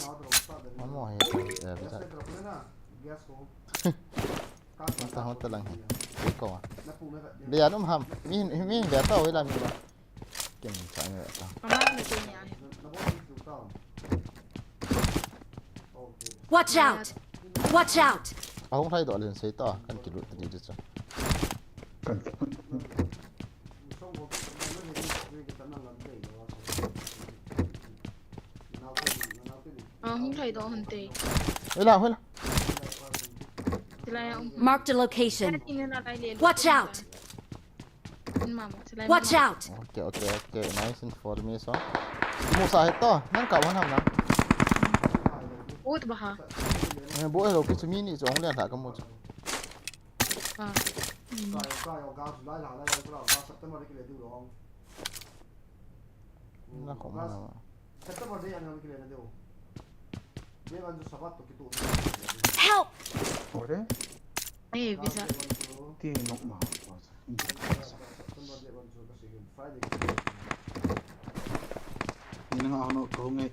Amo he, eh, Vita. Hota, hota lang he. Iko. Be anum ham. Mi, mi, be ta, wala mi ba. Ken sa ni ta. Ama ni te ni ai. Watch out! Watch out! Ahung thai do len sei ta, kan kilut ta di di cha. Kan. Ahung thai do hon te. Hoila, hoila. Sila ya um. Marked a location. Watch out! Watch out! Okay, okay, okay. Nice information. Mu sa het to. Nan ka wan ham na. Ut ba ha. Eh, bo hello, kichu mi ni chu ong lian tha ka mu chu. Ah. Na ko ma. Help! Ore? Eh, bisa. Ti nok ma. Ni na nga hono ko ngai.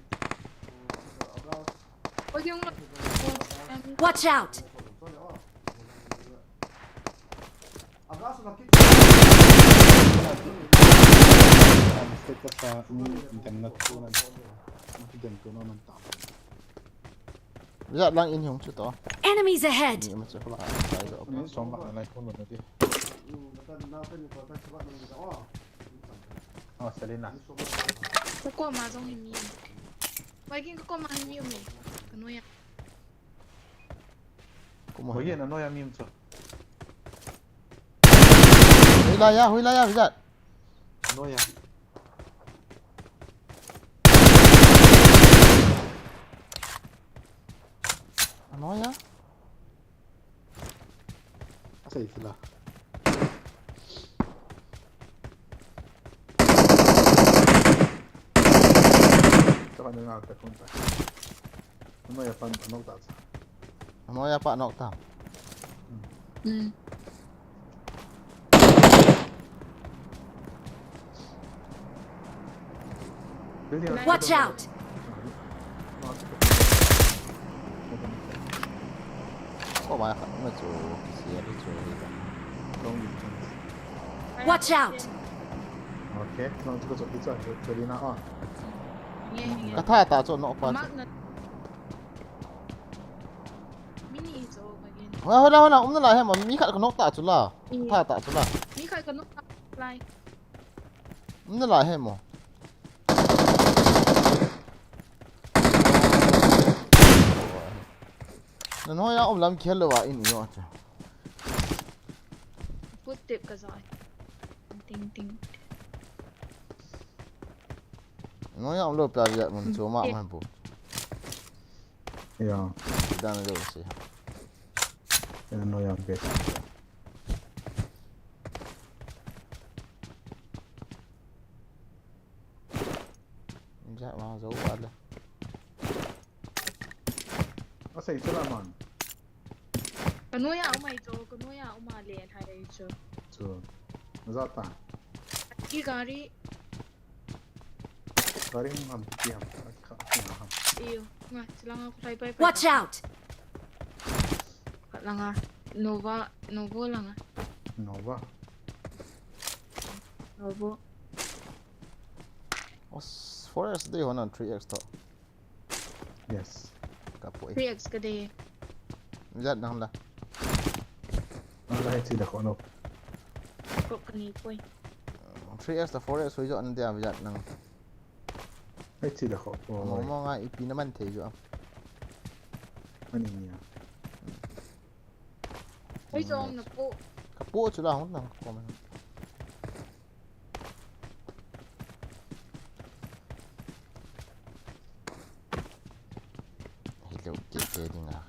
Watch out! Vijat lang in hung chu to. Enemies ahead! Ni ma chu la, sai do. Ni som ba lai kon lo ti. Oh, Selena. Ko ko ma jong hi mi. Wai kin ko ko ma hi mi me. Ka noi a. Ko ma. Ko ye na noi a mi chu. Hui la ya, hui la ya, Vijat. Noi a. Noi a. Asa isi la. Saka na nga ta konta. Ano ya pan anok ta sa. Ano ya pa anok ta. Hmm. Watch out! Ko mai khat ma chu, kisia di chu hi ka. Long di chu. Watch out! Okay, long chu ko chu ki chu, chu di na a. Nge, nge. Ka tha ta chu no pa chu. Mark na. Mini is over again. Hola, hola, hola, um na la he ma, mi khat ka nok ta chu la. Ka tha ta chu la. Mi khat ka nok ta lai. Um na la he mo. Na no ya um lam khel lo wa in yo cha. Put tip ka zai. Ting ting. No ya um lo pa ya mun chu ma man bu. Ya, Dan lo si. ya no ya be. Ja ma zo wa le. Asei chu la man. Ka noi a um ai chu, ka noi a um a le thai chu. Chu. Za ta. Ki gari. Gari hung ham ki ham. Ka ka ham. Iyo, nga, silanga ko thai pai pai. Watch out! Langa, Nova, Novo langa. Nova. Novo. Os, four X de hona three X to. Yes. Ka poi. Three X ka de. Jat nang la. Ala hai chi da ko no. Kop ka ni poi. Three X to four X hoi jo an dia jat nang. Hai chi da ko. Mo mo nga ipi na man thei jo am. Ani ni ya. Hoi jo na po. Ka po chu la hon nang ko man. Hello, ke ke ding a.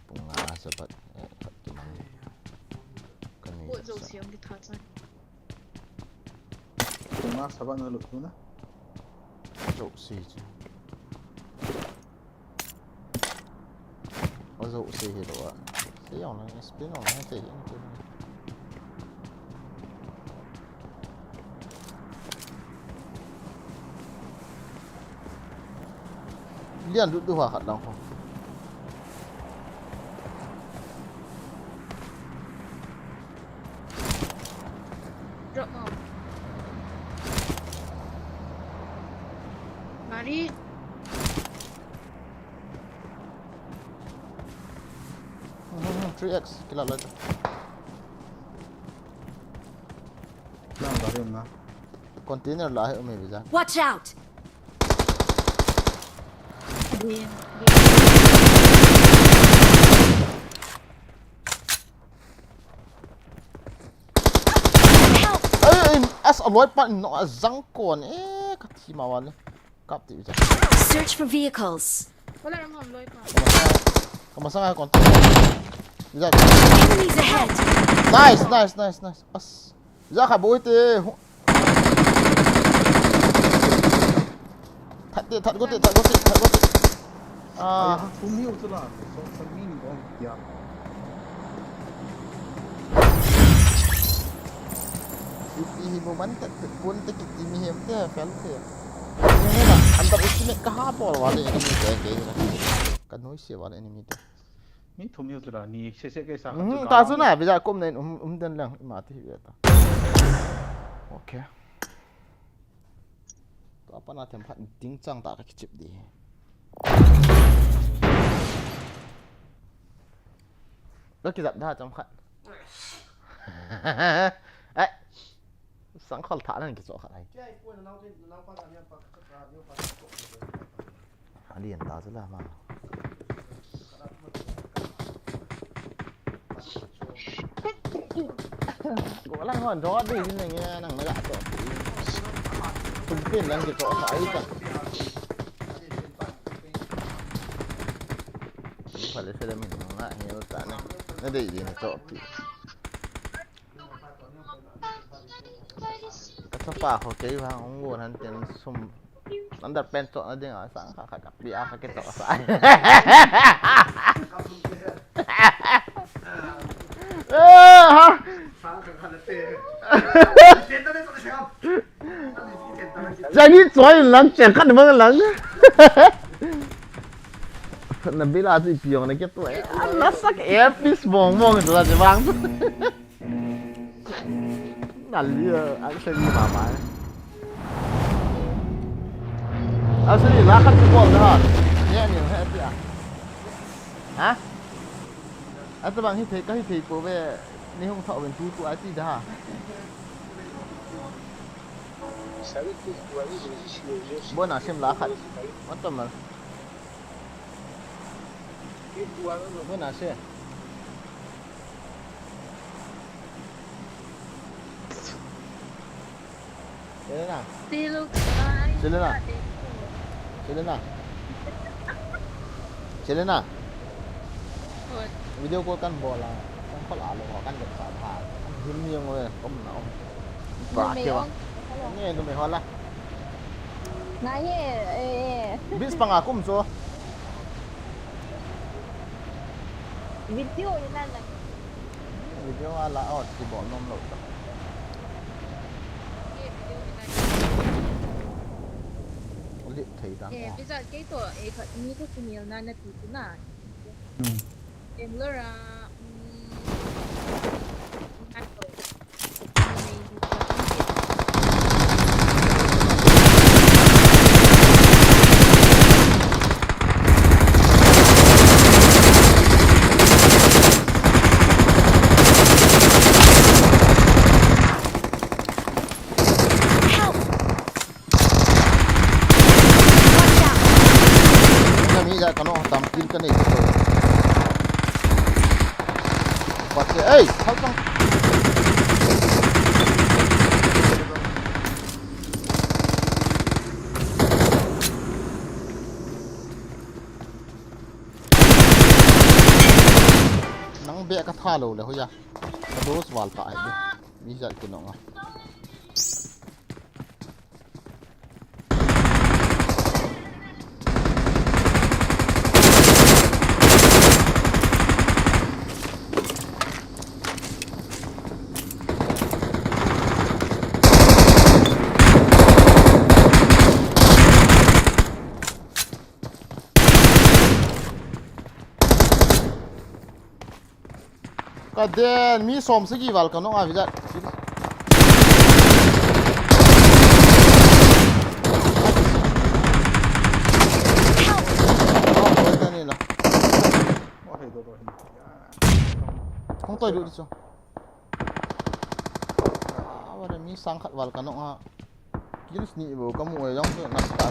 Pung nga sa pat. Eh, pat ki man. Ka ni. Po jo siam ki tha chan. Ko na sa ba na lu tu na. Zo si chu. Azo si hi lo a. Si yong na spin yong na te hin te. Lian du du ha khat lang ko. Drop mo. Gari. Hmm, three X kila la. Na gari um na. Container la he umi bijan. Watch out! Green. Help! Ai, ai, as a loi pa no a jang kon e ka thi ma wa le. Kap ti bijan. Search for vehicles. Wala ram ham loi pa. Ka masang a kon. Bijan. Enemies ahead! Nice, nice, nice, nice. As. Ja kha boi te. That te, that go te, that go te, that go te. Ah, Thum hiu chu la. So sa min bom ya. Ipi hi mo man te, pun te kiti mi hem te, fel te. Ni he na, underestimate ka ha bol wa le enemy te ke na. Ka noi se wa le enemy te. Mi thum hiu chu la, ni se se ke sa. Hmm, ta chu na, bijan kum na in um, um den lang, ima ti hi ta. Okay. Tua pana them khat ding chang ta ka kichip di. Lo kijap da cham khat. Ai. Sang khol tha nan kicho khat ai. Alian ta chu la ma. Ko lang hon ro di ni nge nang na ga to. Tum pin lang kicho khat ai ta. Ni pha le se le min nang na ni ta na. Na dei di na cho pi. Ka chapa kho kei vang ong go nan ten sum. Underpants cho na ding a sang kha kha ka pi a kha ke cho sa. Eh, ha. Jani choi lang chen khan mang lang. Na bila chu ipi jong na ke tu e. Na sak earpiece bong bong tu la che bang. Na li a, a se ni ma ma. A se ni la khat chu bol na ha. Ni ni he ti a. Ha? A ta bang hi thei ka hi thei po ve. Ni hung thau ven tu tu a ti da ha. Bona sim la khat. What the man? Bona se. Selena. Selena. Selena. Selena. Video call kan bol a. Kan call a lo kan vet sa tha. Kan him ni jong ve kom na om. Ba ke wa. Ni numei ho la. Ngai he, eh, eh. Bis panga kum so. Video hi na na. Video a la o ti bol nom lo ta. Ye video hi na. Uli thei ta. Eh, bisa ke to, eh, khat ni ko sinil na na ti tu na. Hmm. Bangalore a, mm, Nami ja kano tam kill ka nei to. Pat se, ei, hal tang. Nang be ka tha lo le hoya. Ka dos wal ta ai. Mi ja kino nga. Ka den, mi som sagi val ka nong a vijat. Hong toi du di chu. Ah, wala mi sang khat val ka nong a. Kills ni bo ka mu e jong chu na sta.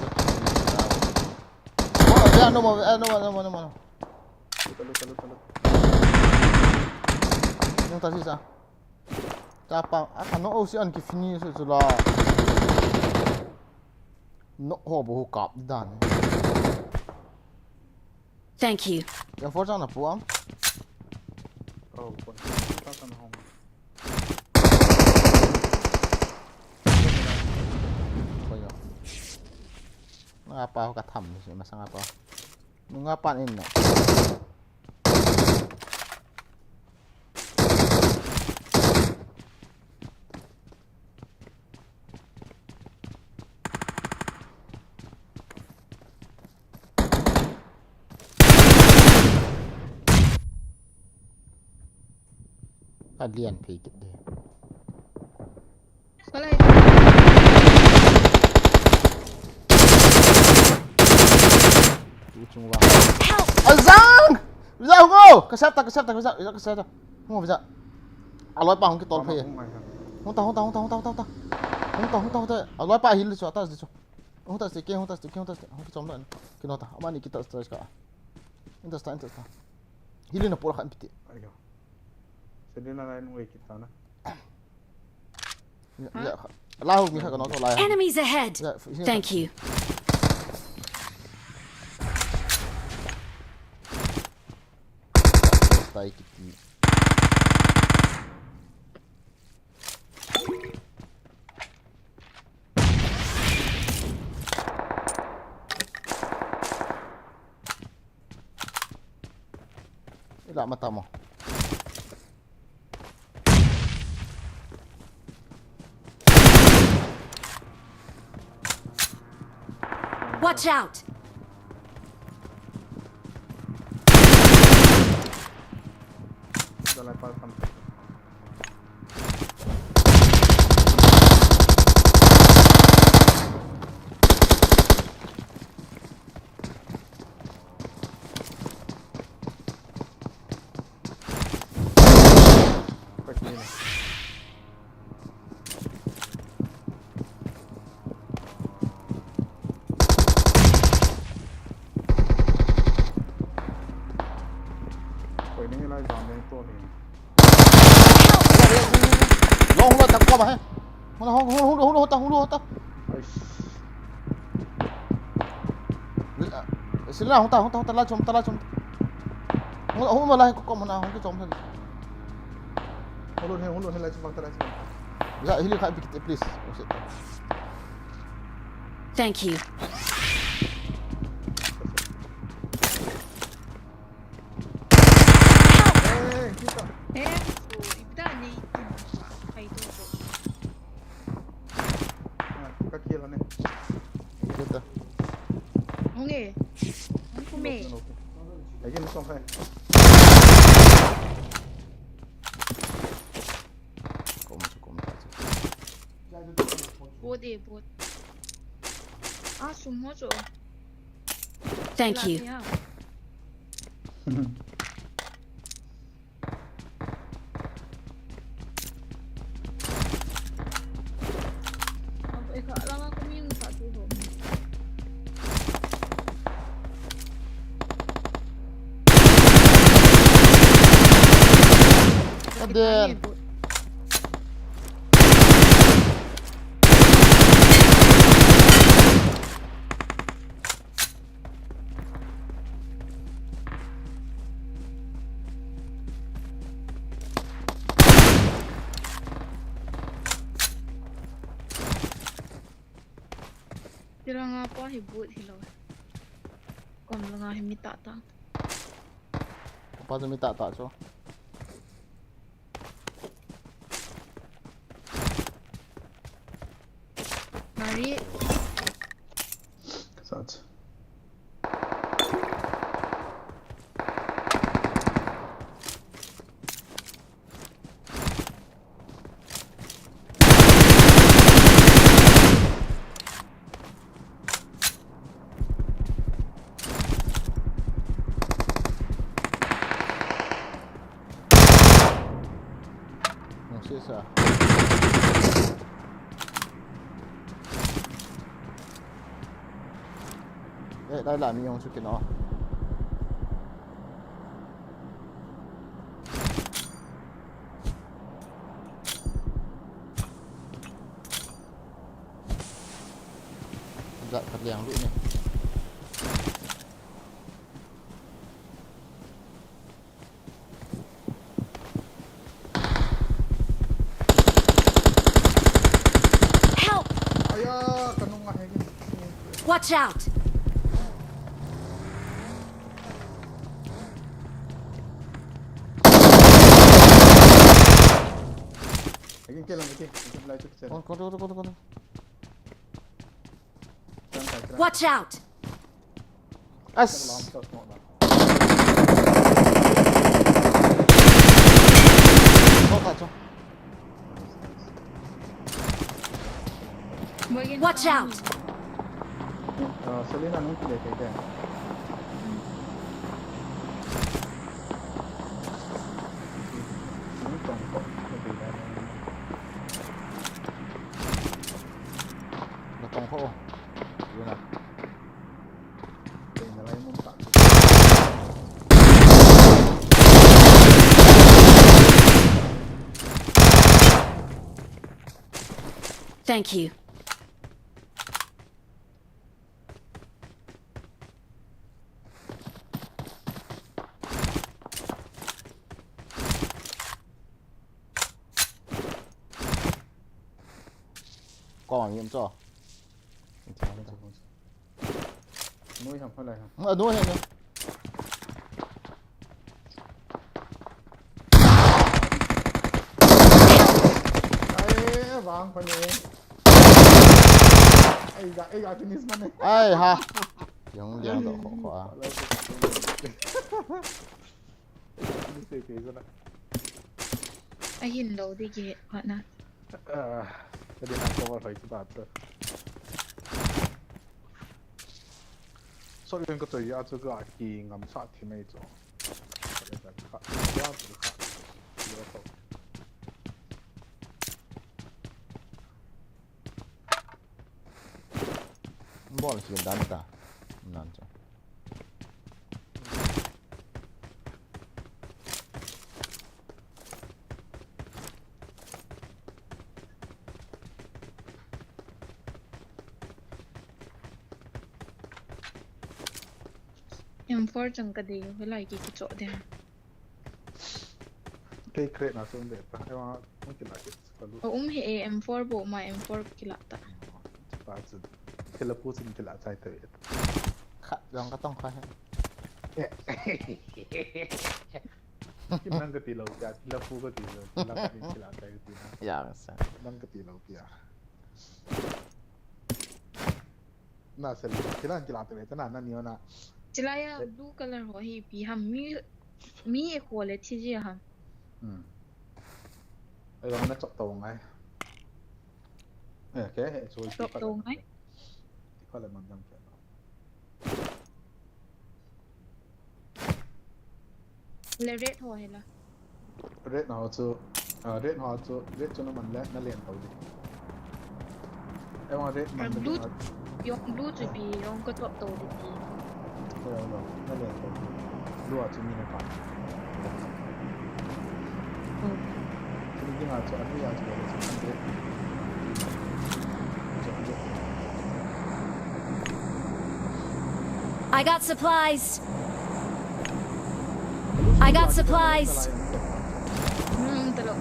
Oh, ya no mo, eh, no mo, no mo, no mo. Luta, luta, luta, luta. Nang ta si sa. Ta pa, a ka no o si an ki finish su la. No ho bo kap dan. Thank you. Ya for sa na puang. Oh, pon. Ta ta na hong. Koyo. Nga pa ka tham ni si masanga pa. Nunga pan in na. Ka lian phei kit de. Kalai. Tu chung wa. Help! Azang! Visa hung o! Ka sap ta, ka sap ta, ka sap ta, ka sap ta. Hung o, visa. Aloi pa hung ki tol phei. Hung ta, hung ta, hung ta, hung ta, hung ta, hung ta. Hung ta, hung ta, hung ta. Aloi pa hil chu ta chu. Hung ta se ke, hung ta se ke, hung ta se. Hung ki chom na. Ki no ta. Amani ki ta se ka. Hung ta se, hung ta se. Hili na por khan piti. Ayo. Sedina lai nung ei kita na. Ya, ya, lahu mi kha ka no to lai. Enemies ahead. Ya, f-, Thank you. Tai kiti. Ila mata mo. Watch out! Sniper sampai. Pergi ni. Koi ni lai jang ni to ni. Long lo ta ko ba he. Hung lo, hung lo, hung lo, hung lo, hung lo, hung lo, hung lo. Aish. Sila, hung ta, hung ta, hung ta, la chom, ta la chom. Hung lo, hung lo, la ko ko mo na, hung ki chom. Hung lo, hung lo, la chom, ta la chom. Ya, hili khai bikit, please. Oh, shit. Thank you. Eh, kita. Eh, so, ibda ni itin. Kaitu ko. Ah, ka kill ne. Kita. Hung e. Hung kume. Lagi ni song kai. Kom, kom, kom. Bot e, bot. Ah, sum ho cho. Thank you. Lati ha. Ab eka langa kumi yung sa tu ho. Aden. Tiranga pa hi bot hi lo. Kom langa hi mi tah tah. Pa chu mi tah tah chu. Mari. Sat. Nung sisa. Eh, dai la mi yong su kino. Jat khat liang lu ni. Help! Aya, kanung nga hegin. Watch out! Hegin ke lang, hegin. Hegin lai chuk chen. Kon, kon, kon, kon, kon. Watch out! As. Watch out! Ah, Selena nung kile kei de. Nung tong ko, nung kile. Na tong ko. Yun na. Thank you. Kom a mi um cho. Noi ham, halai ham. A noi ham. Ai, vang pa ni. Ai, ga, ai, ga, kinis man ni. Ai, ha. Yang liang do ko ko a. Halai ko. Kinis te ke zana. Ahin lo di kihet phat na. Ah, ka din a cover hoi chu ta chu. Shotgun ka choi a chu ka kingam sa thi mai chu. Ka le ta kha, ya chu kha. Ya chu. Bol si dan ta. Nan chu. M four chang ka dei u, hilai ki kichoh ding. Kei crate na sun de ta, ai wa, hung kila ki, ka lu. O, um he e, M four bo ma, M four kila ta. Pa chu, thila pu chun kila chai ta ve. Kha, jong ka tong kha he. Kim nang ka ti lo, ya, thila pu ka ti lo, thila ka ti kila chai ka ti na. Ya, sa. Nang ka ti lo, ya. Na sel, kila kila te ta na, na ni na. Chilai a blue color ho hi ipi ham, mi, mi e ko le thi ji ham. Hmm. Ai, wa na chok to ngai. Eh, ke, eh, so chok to ngai. Ti kha le man jam ke. Le red ho hi la. Red ho chu, ah, red ho chu, red chu na man le, na len to di. Ai wa red man le blue, na. Yong blue chu pi, yong ka top to di ti. Ko yong lo, na len to di. Blue a chu mi na pa. Oh. Chu ni ding a chu, a ni a chu, a chu, a chu. I got supplies. I got supplies. Hmm, talo.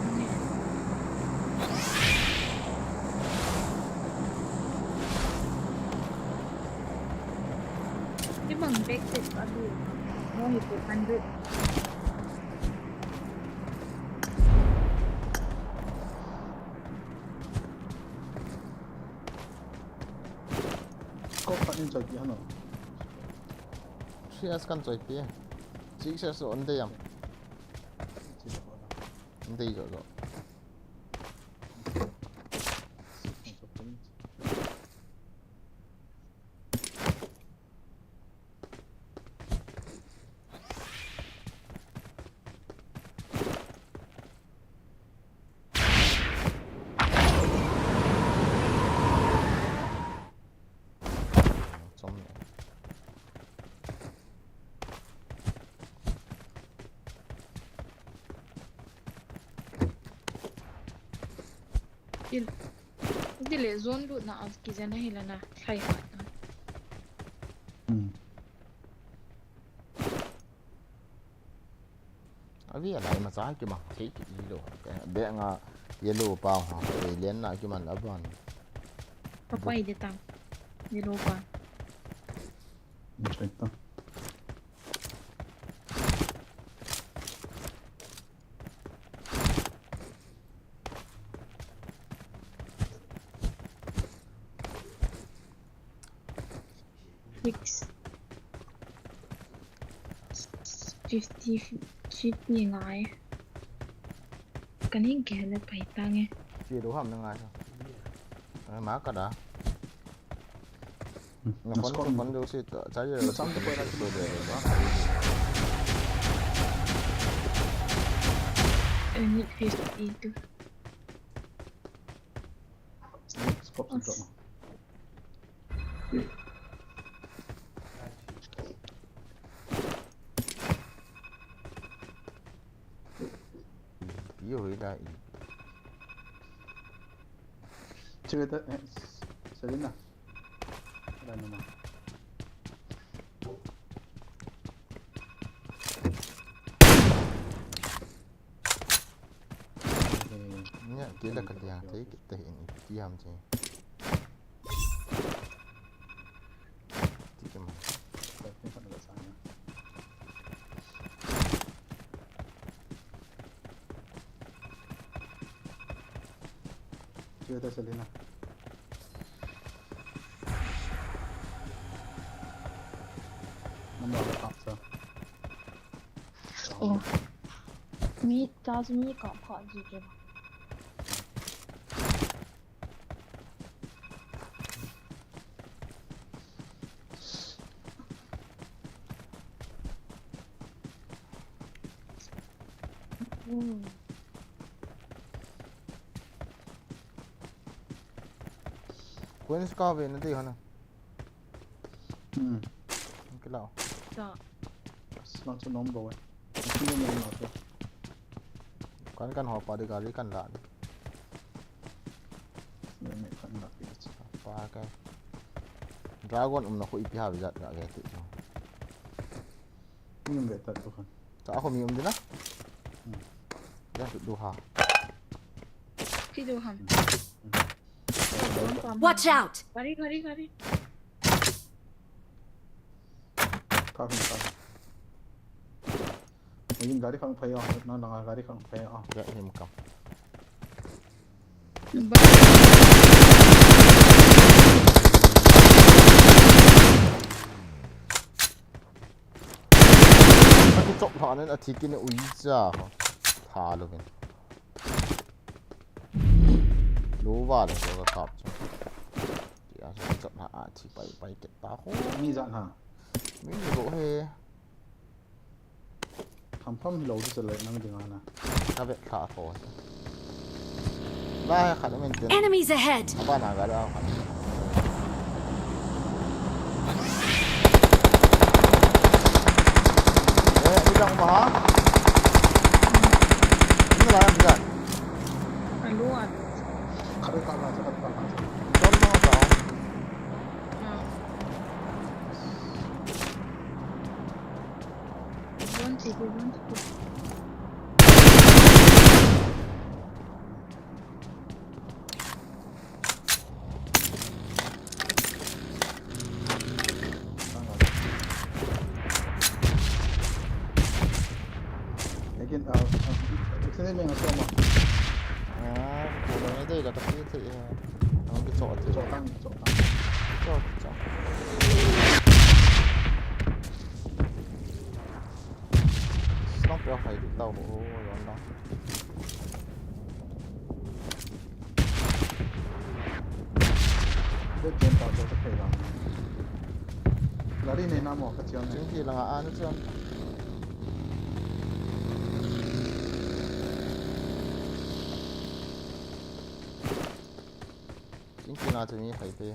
Ni bang back set pa tu. Mo hi two hundred. Kop khat in choi pi hano. Three S kan choi pi. Six S on de yam. On de jo jo. Dile zone lut na a kijen ahi la na, thlai hat na. Hmm. Avi a lai ma cha ki ma, thei ki lo. Be nga yellow pa ha, ka alien na ki man la ban. Ka pai de ta. Yellow pa. Perfecto. Six. Fifty, fifty ngai. Kani gele pai tange. Chi do ham na ngai. Ai, ma ka da. Na kon kon do si ta, cha ye. Na chang ko na so de. I need fifty-two. Scope scope. Yo, ida. Chega, eh, Selina. Ida nama. Nya, kila ka dia, te, te, in, ti ham che. Ti ke ma. Kila ta Selina. Number of cops, sir. Oh. Mi, ta chu mi ka pha ji ke. Hmm. Kuen ska ve na dei hana. Hmm. Kila. Sa. Slang chu nom bo. Slang nom bo. Kan kan ho pa de gari kan la. Ne ne kan la pi. Pa ka. Dragon um na khu ipi ha vijat ga ge ti. Ni um ve ta tu khan. Ta khu mi um de na. Hmm. Ya tu du ha. Pi du ham. Watch out! Gari, gari, gari. Ka hung ka. Ayin gari khang phai a, na langa gari khang phai a. Ya him kam. Ba- Ka tu chop tha nen a thi kin ui cha ho. Tha lo vin. Lu va le ko ka kap chu. Ti a chu chop tha a thi pai pai ke ta ho. Mi jan ha. Mi ni ro he. Tham tham hi lo di se le nang ding ana. Ka ve thla tho. La he khat men ten. Enemies ahead! Aba na ga la khat. Eh, ni dang ma ha? Ni la ni dang. Alo, alo. Khat ka la, khat ka la. Don ma ta. Ah. Don't take it, don't take it. Again, uh, uh, extended main, uh, trauma. Ah, ko na dei la ka ti ti. Ang ki chot ti. Chot tang, chot tang. Chot, chot. Stop ya, hai di tau ho, yon dang. Dei chen ta to ta phei la. Gari nei na mo ka chiang nei. Chingki langa a na chiang. Chingki na chu mi khai te.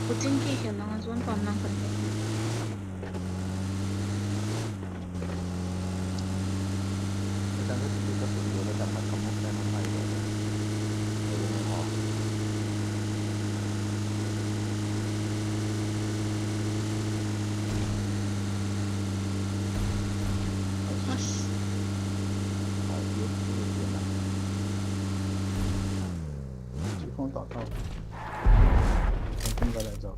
Ko chingki khen lang a chuan pam lang kan. Telephone tak tau. Telephone ka la jao.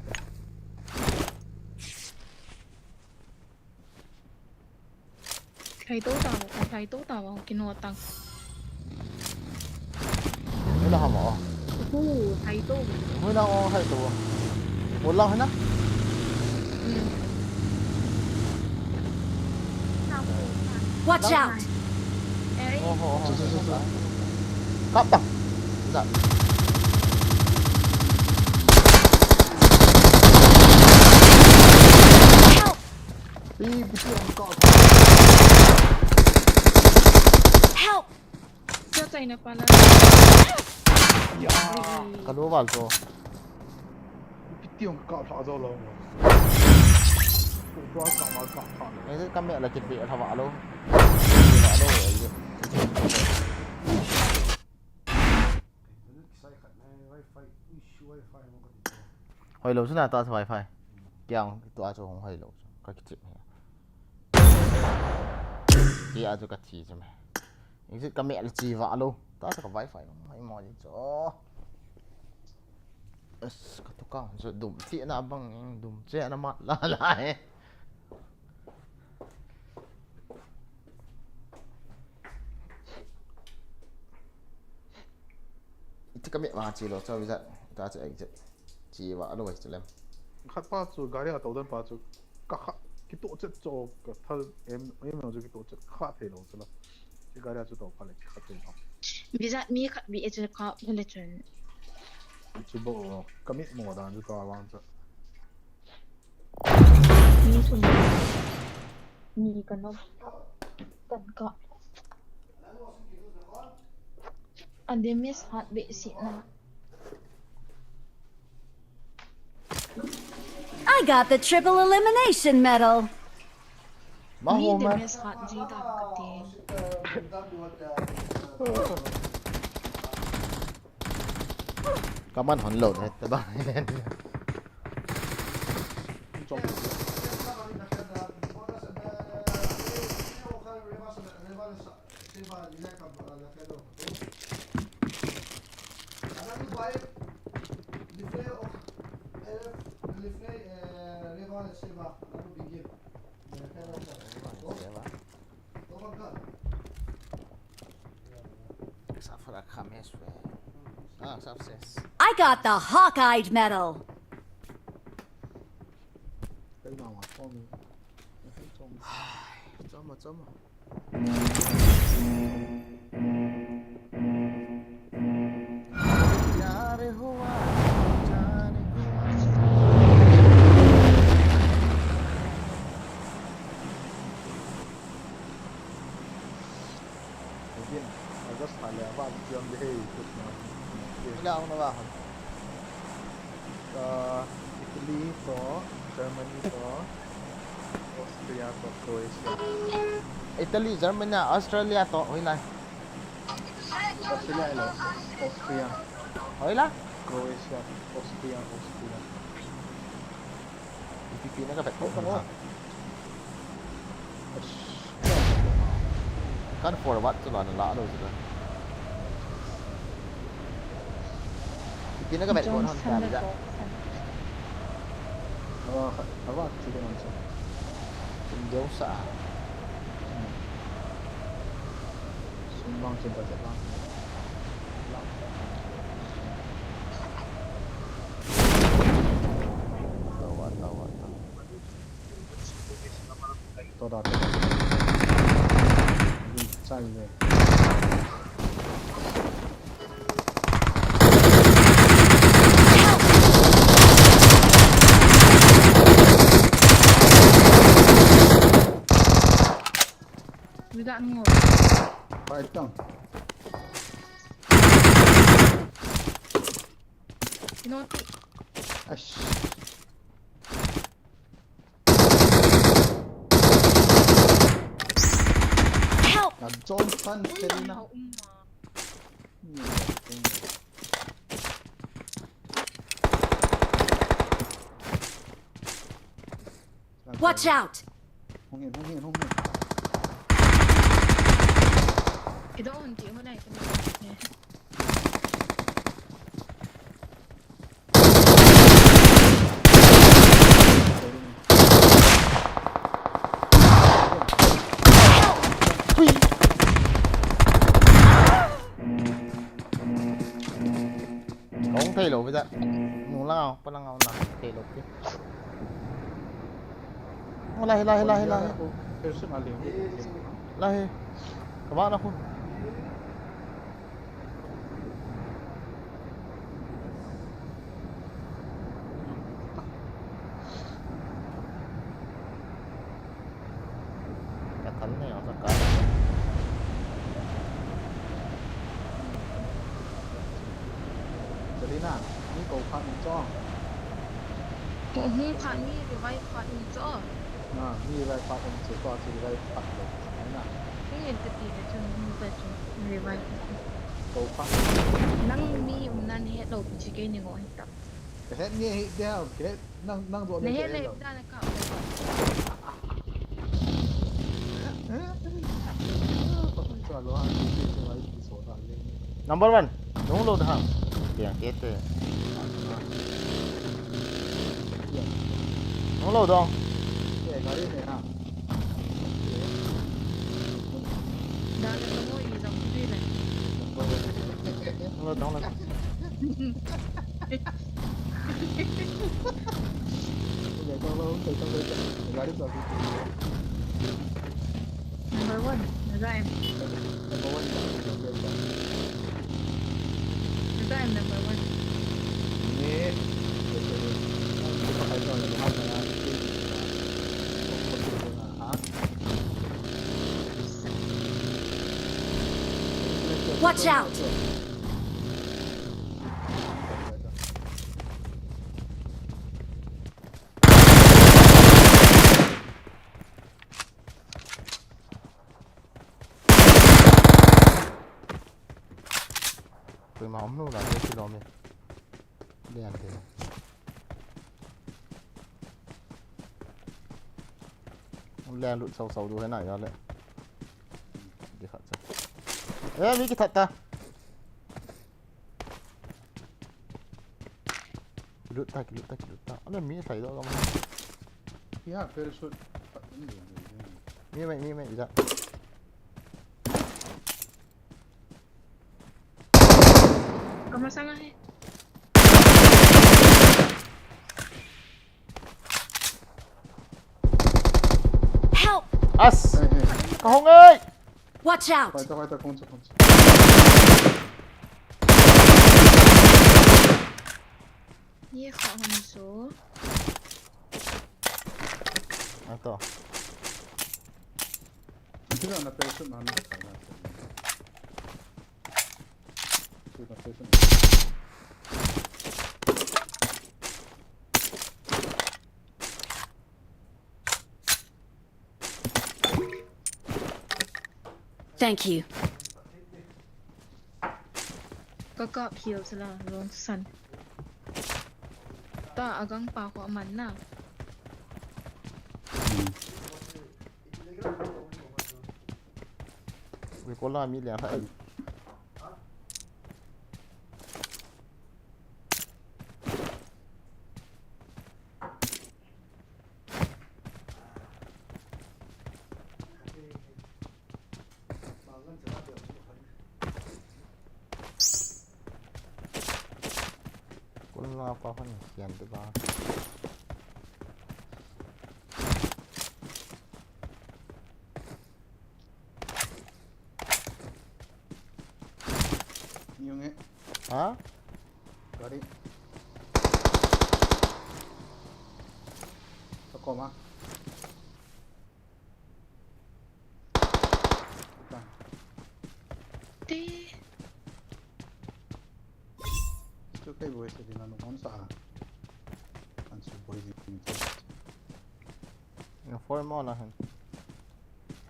Thai to ta, thai to ta, kino tang. Hoi la hama. Hu, thai to. Hoi la o hai to. Hoi la hana. Hmm. Watch out! Oho, oho. Kap tang. Help! Help! Ka lo val to. Pitiong ka kap lha jo lo. Ko bra ka mal ka kha. Ai ka me la kit be lha va lo. Va lo ai. Hoilo chu na ta chu wifi. Kiang tu a chu hung hoilo chu. Ka kichep he. Ti a chu ka thi chu me. Exit ka me la chi va lo. Ta chu ka wifi. Ai mo ji chu. As, ka tu kang chu dum thi na bang, dum che na ma la la he. Iti ka me ma chi lo, cho visa, ta che exit. Chi va lo chi lem. Khat pa chu gari a to dan pa chu. Ka kha, Kitoh chet cho ka thal em, em lo chu kitoh chet kha thei lo chu la. Ki gari a chu to pha le kha thei lo. Visa mi khat bi e chu ka bu le chun. Chu bo ka mit mo dan chu ta wang chu. Ni sum. Ni ka no. Kan ka. Ande miss hat be si na. I got the triple elimination medal. Maho ma. Kaman hon lo ne ta ba. I got the Hawkeye medal. Choma, choma. Again, August thale ava kiam de hei kut na. Ila ang na ba. Italy to, Germany to, Austria to, Croatia. Italy, Germany, Australia to, hoilai. Australia ilo, Austria. Hoilai? Croatia, Austria, Austria. Ipi pi na ka bet ko. Kan forward chu la na la lo chu la. Ipi na ka bet ko na da. Awa, awa chu ko na chu. Kin deu sa. Sum bang chen ta chet bang. Tawa, tawa, tawa. Without angle. Fight down. You know what? Ash. Help! Na Johnson, Selena. Watch out! Hung in, hung in, hung in. Kidon ti ho nai. Hung thei lou veda. Nung lang au, pa lang au na thei lou pi. Lahi, lahi, lahi, lahi. Lahi. Kaba na khu. Ka thal nei a ka. Selina, mi ko phat in cho. Ko hung phat mi revive phat in cho. Na, mi revive phat in cho, to chu revive phat lo. Na. Hung in ka ti le chun hung ta chu revive. Ko phat. Nang mi um nan he lo pi chi ke ni ngo he ta. Ka het nge hi dia, ka het nang, nang jo le. Nahet le dan ka. Number one. Nung lo da ha. Tiang ke te. Nung lo dong. Ke gari ne ha. Dale, tamo i jam tu le. Tamo, tamo. Number one, Nazaim. Nazaim number one. Watch out! Koima um lou lai, kilom e. Lian te. Lian lut sau sau du he nai le. Di khat cha. Eh, mi kithat ta. Kilut ta, kilut ta, kilut ta. Ana mi sai do ma. Kiha parachute. Mi mai, mi mai, ija. Kamasang ahi. Help! As! Hey, hey. Kahung ai! Watch out! Koi ta, koi ta, kong cha, kong cha. Ye kha hon so. Ato. Kira na person na na. Kira na person. Thank you. Kakap heal sala, wrong son. Ta agang pa ko aman na. Hmm. Ui, kola mi liang hai. Kul nga pa hon sian te ba. Yung eh. Ha? Gari. Ako ma. Te. Ito kay boy sa din ano kung sa. Ang suboy din ito. Yung form mo na.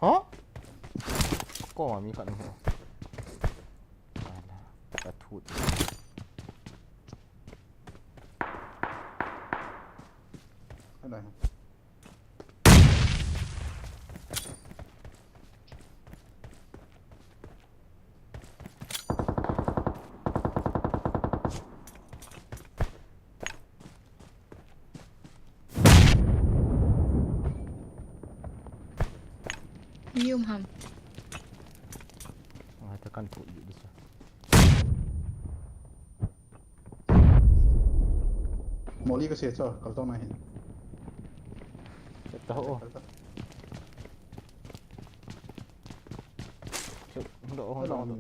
Ha? Ako, mami ka naman. Ala, katut. Ano yun? Yum ham. Ai, ta kan pu i di sa. Moli ka se cho, kal to na hin. Kal to ho. Kal to. Kal to ho. Kal to ho.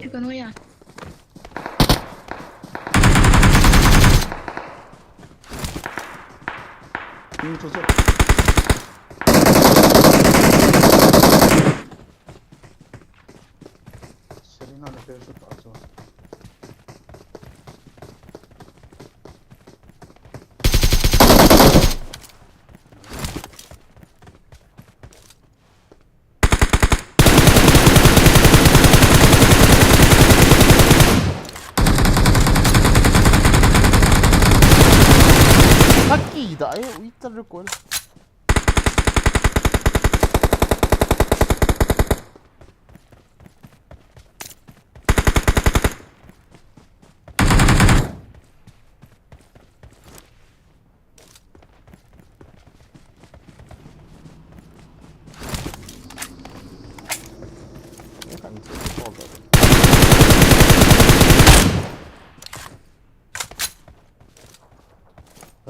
Kikonoya. Selina le Persu pa chu. Aki da e, ui, ta recall.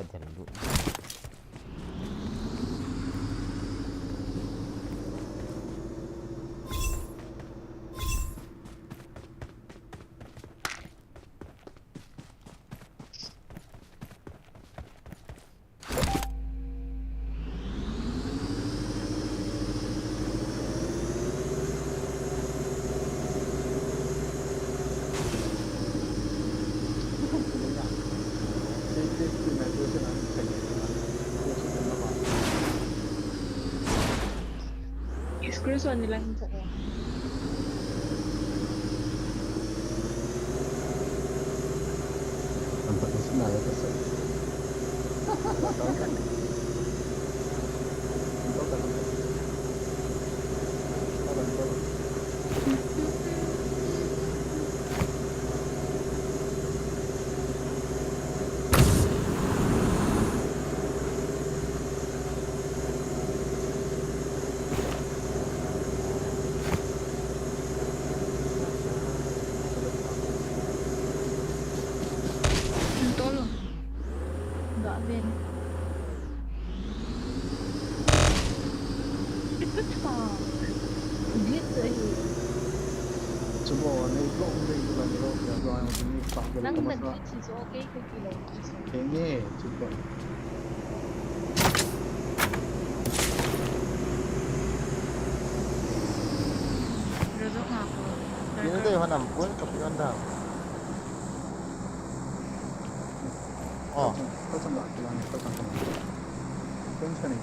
Ka den du. Screenshot ni lang sa ko. Ang tapos na, tapos na. Tolo. Ga ven. Ito cha. Git ahi. Chubo, nei block, nei block, nei block, nei block, nei block, nei block, nei block. Nang ban ki chi so, okay, ko ki lo ki so. Kenge, chubo. Rojo nga ko. Kenge dei hanam kun, kapi on da. Oh. Kau chang, kau chang lah, kau chang, kau chang. Kau chang ni.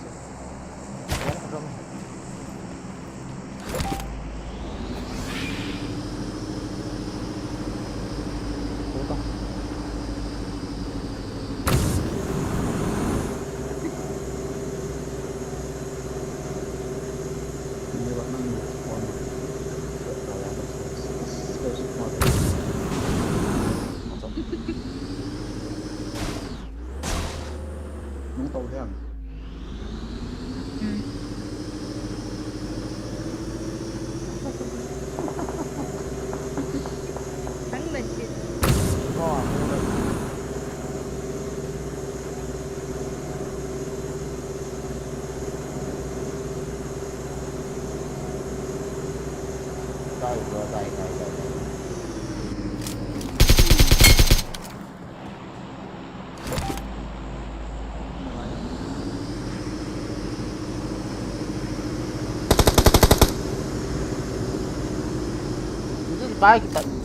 Nung tau hiam. Hmm. Ang lagkit. Oh, ang lagkit. Dai, bro, dai, dai, dai, dai. Itu dipakai kita dulu.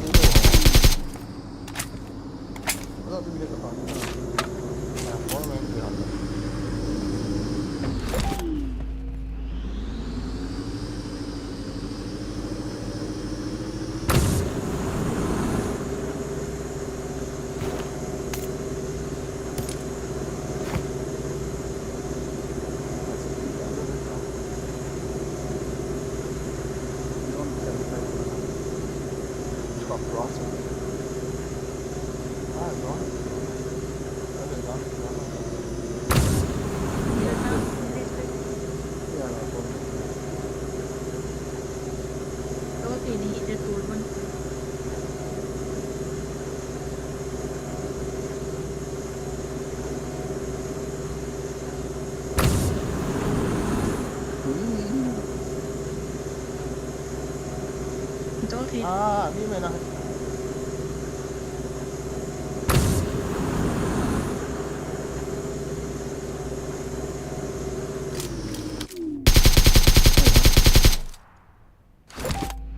Jol thei. Ah, mi mai na.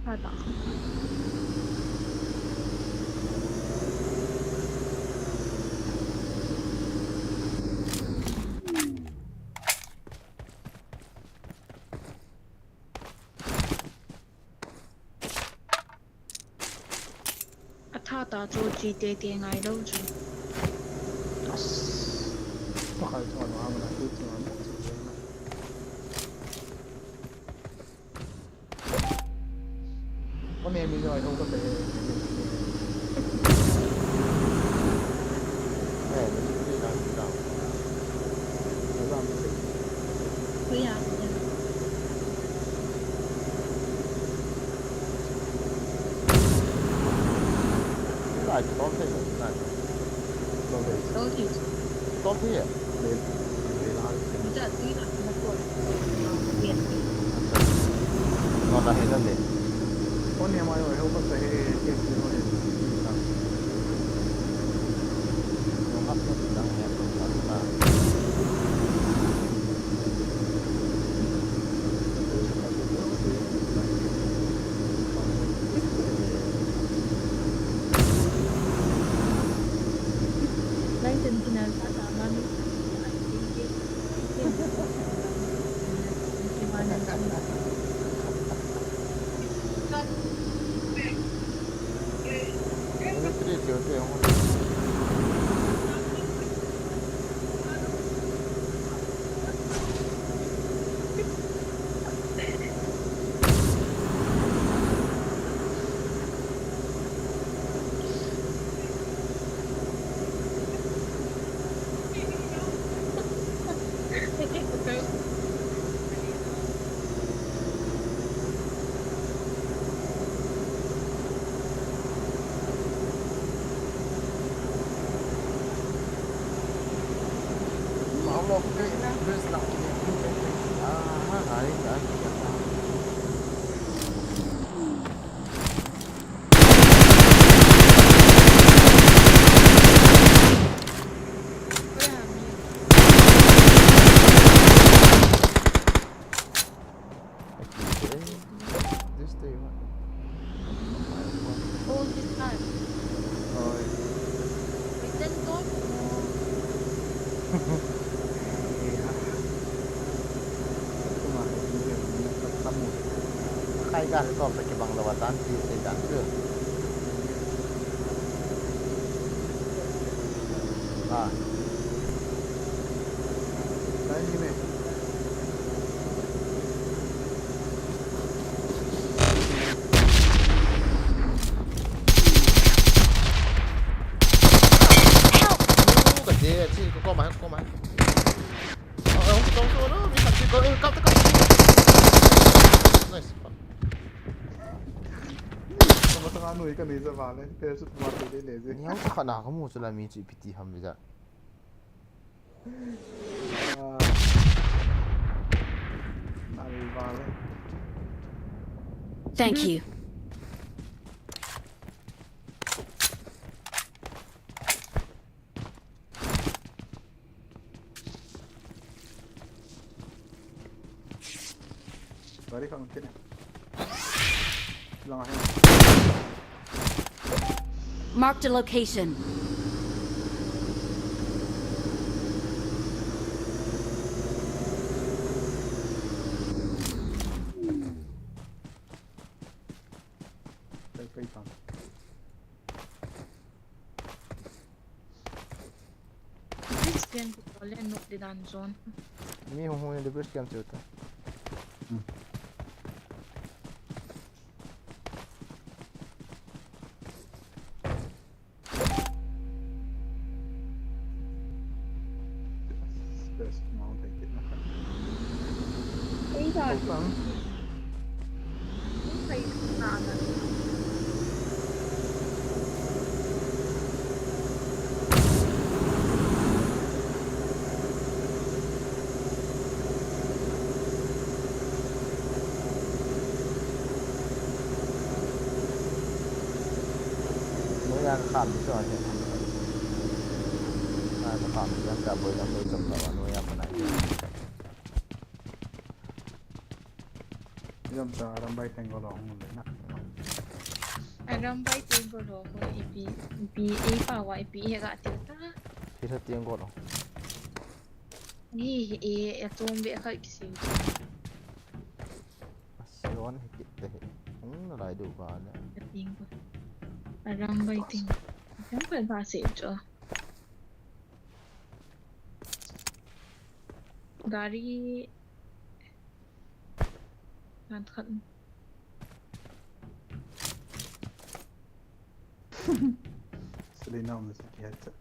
Ada. Atha ta chu chi tete ngai lou chu. As. Pakai chu ana mana chu chu ana. Kone mi joi ho kate. Eh, mi joi ho kate. Kuya, kuya. Lai, tol thei, lai. Tol thei. Tol thei. Top hi. Bel, bel a. Mucha tui na na ko. Yes. Acha. No na he na le. Koni ama yo he ko sa he he he ko he. No hap no dang he ko sa. Nang ten kinal sa ta mami. This day, what? All this time. Oh, yeah. Return call? No. Yeah. Tuma, kamu. Kai ka to pe ke bang lawa tan ti te tan tu. Ah. Dai ni me. Ka de, si ko ko ma, ko ma. Oh, oh, ko ko na, mi sa ko, eh, kap, kap. Nice. Tama tama noi ka nei sa vale, pero sa tama te le je. Ni hau ka na ka mu chu la mi chu piti ham vija. Ah. Nalvale. Thank you. Gari kang kene. Lang ahi. Marked a location. Pai, pai, pai. Bridge camp ko le nok de dan zone. Mi hung hung in the bridge camp chuta. Hmm. Best mount hai kit na. Ei da. Topang. Ei da na. Noiya ka kham ding chu ahi. Noiya ka kham ding, ka boi lam dei chom lou a, noiya ka nai. Jom sa Arambai teng ko lo hung le na. Arambai teng ko lo ko ipi, ipi, ipa wa ipi e ga tiu ta. Ipi sa teng ko lo. Ni e, e chom be kha kisi. Asion he kit te he. Hung na lai du ba le. Ting ko. Arambai ting. Arambai ba se cho. Gari. Nan khat. Selena um se ki hat chat.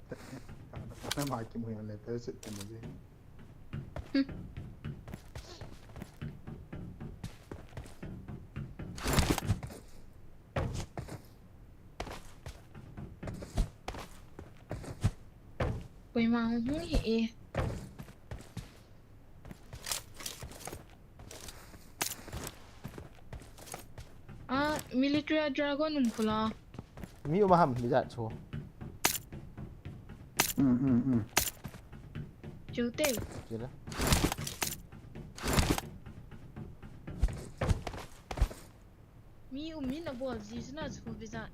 Ka na ma ki mu le pe se ki mu je. Koima hung hung hi e. Ah, military a dragon um khula. Mi um ham, mi jat chu. Hmm, hmm, hmm. Chu te. Chu le. Mi um mi na bol ji sina chu vi jat.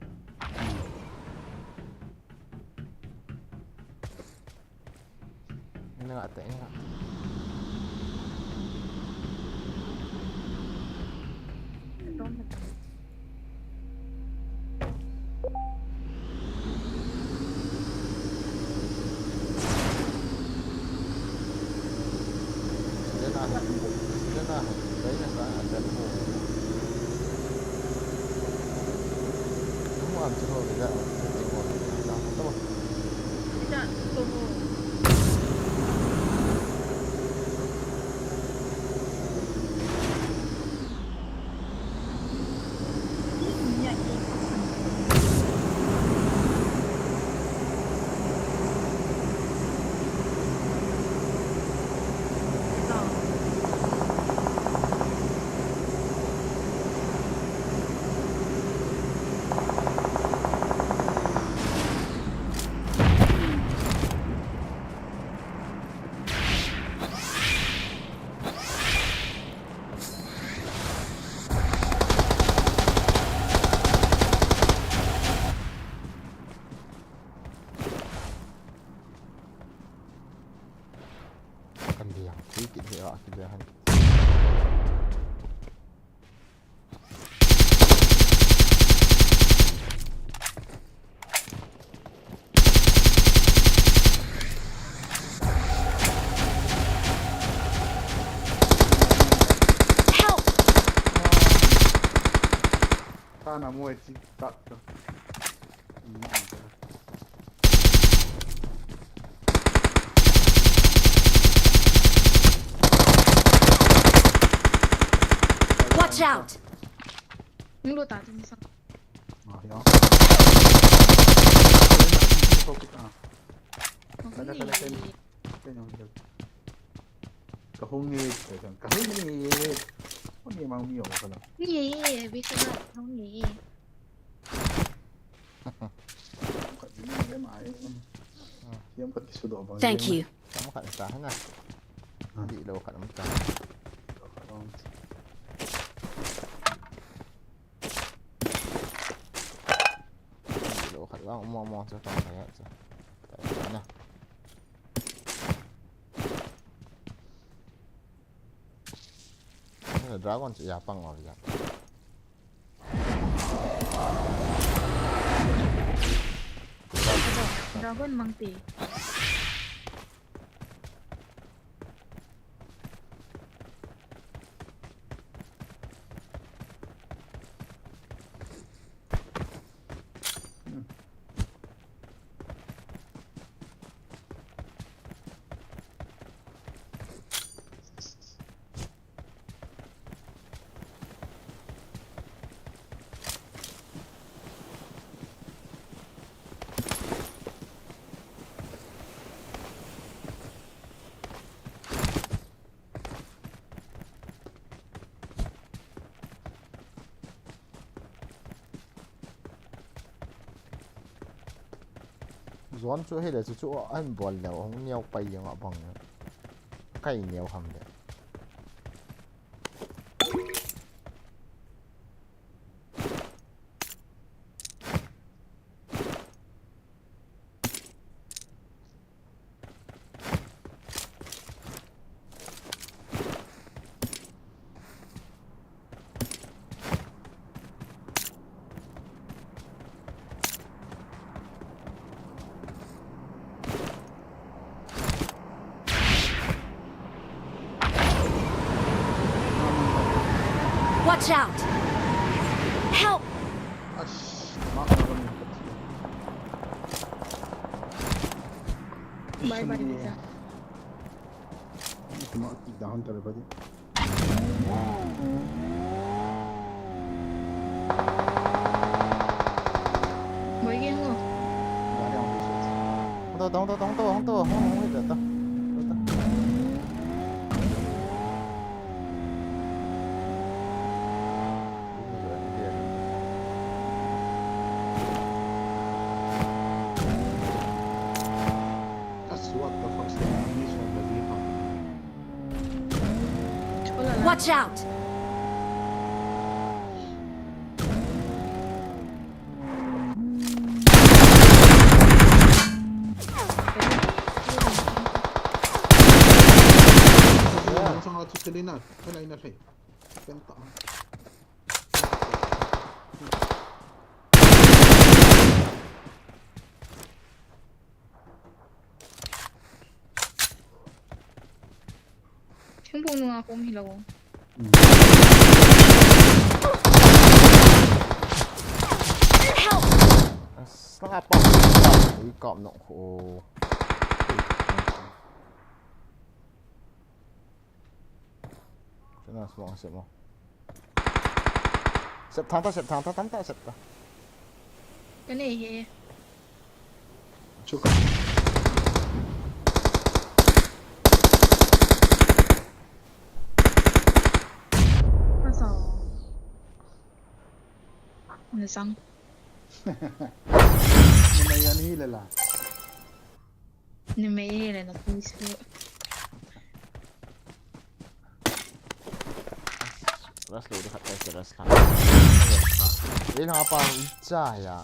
Ina nga te, ina nga. Sila na, sila na, dai na sa, atan mo. Mo am chiro, sila, sila mo. Sila, sila mo. Kan biang, tui kit hi a, kit biang han. Help! Tana mo e chi tak to. Watch out! Hung lut ta, tum sang. Ah, ya. Focus, ah. Kada, kada, kada. Kada, kada. Kahung ni, kahung ni. Hung ni, mang mi, oh, kada. Ni, bi kada, hung ni. Thank you. Tama khat ta hana. Ah. Di lo khat ta. Di lo khat lang mo mo sa tang kaya sa. Ta na. Dragon chu ya pang lo ya. Dragon mang te. Zone chu hile chu chu ahin bol leh hung neo pai jeng a bang. Kai neo ham le. Watch out! Help! Bye bye, Lisa. Down to everybody. Boi ke ngo. Tua, tua, tua, tua, tua, tua, tua, tua, tua. That's what the fuck's the ammunition that we have. Watch out! Thingphung nunga kom hilou. Help! Sniper. Ui, kap nok ho. Sena smoke sep mo. Sep thang ta, sep thang ta, thang ta, sep ta. Ka nei hi. Chuka. Asa. Nasang. Nina yan hi lela. Numei le na pi su. Rush lo de khat kai se rush khat. Ei lhang pa cha ya.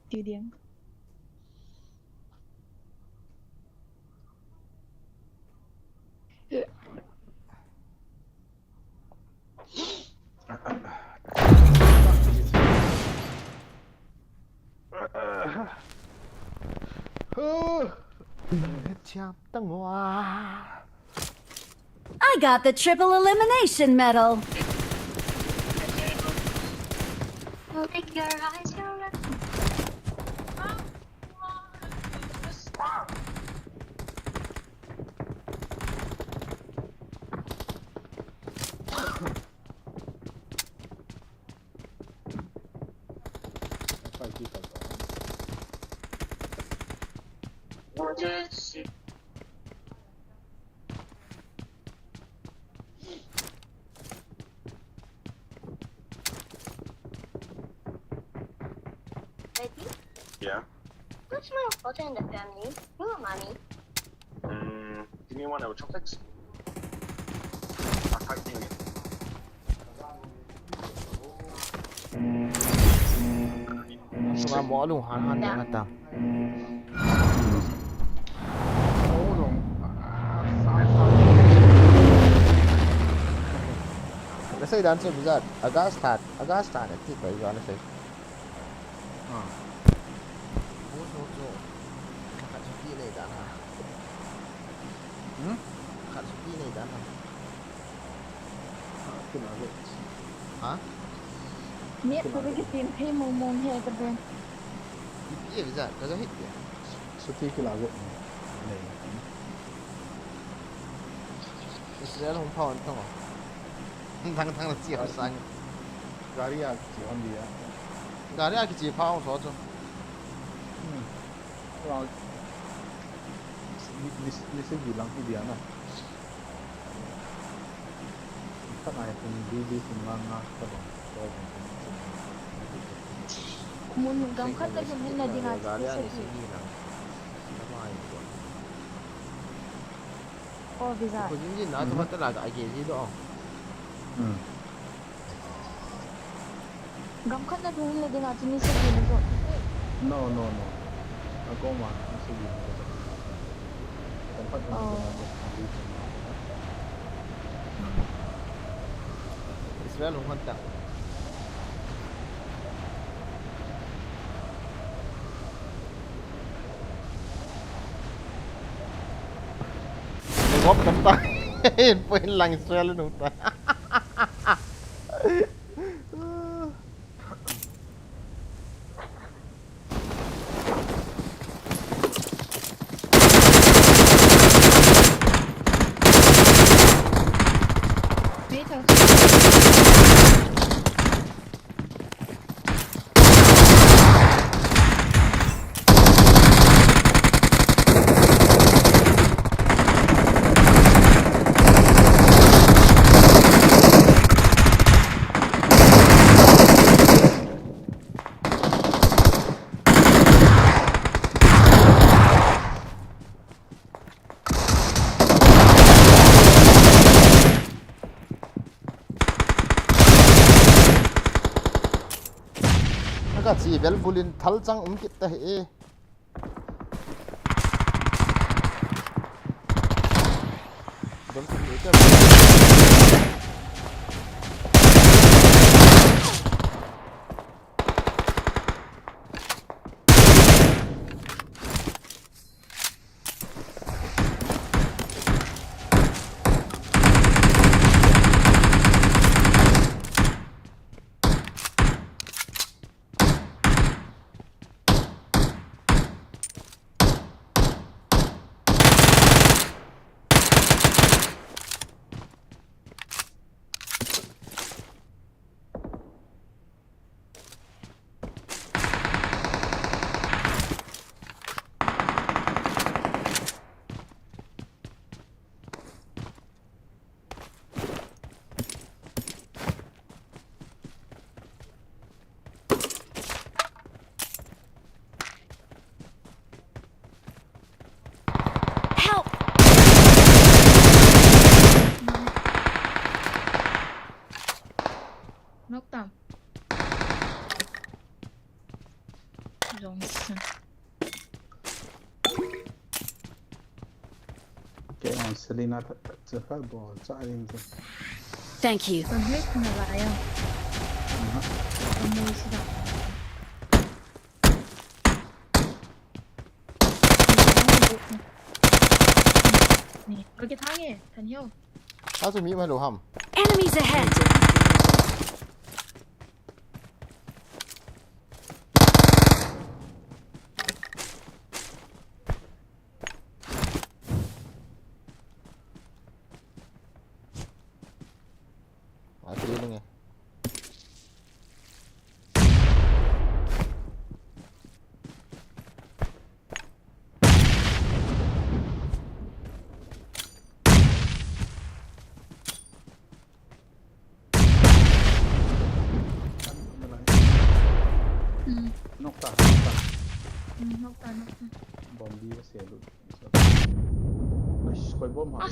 Ti diang. Champ tang wa. I got the triple elimination medal. Open your eyes, your Daddy? Yeah? What's my photo in the family? You and mommy. Mm, give me one of the chocolates. I'll try to give you. Suma mo alung han han na ta. Nasei dan chu bijat, August that, August that, ti pai jo nasei. Ah. Bo so jo. Khat chu ti nei dan ha. Hmm? Khat chu ti nei dan ha. Ha? Net ko ke tin thei mong mong he ka ben. Ipi e visa, ka ja hit ya. Suti kila go. Nei. Israel hung phao an tong. Thang thang la chi ho sang. Gari a chi hon dia. Gari a kichi phao so chu. Hmm. Well, ni, ni, ni se bilang hi dia na. Khat ai pung li li pung nga nga ka bang. Ka bang pung pung. Mun gam khat ka jum hin na dinga chi se ki. Ko visa. Ko jin jin na to hotel a ka ai ke ji do. Hmm. Gam khat na thung le dinga chu ni sagi na jo. No, no, no. A ko ma, ni sagi na jo. Gam khat na thung le dinga chu ni sagi na jo. Israel hung hon ta. Gop tam ta. In point lang Israel nu ta. Chi vel bulin thal chang um kit ta hi e. Don thum ni te. Help! Knock down. Jong san. Kei ang Selena ta, ta, ta, ta, bo, cha ring ta. Thank you. Kan hek na la ya. Aha. Kan mo si da. Ni, ko ke thang e, than yo. Achu mi ma lo ham. Enemies ahead! Achu ni nge. Hmm. Knock ta, knock ta. Hmm, knock ta, knock ta. Bomb di se lu. Nice, koi bomb ha. Ah.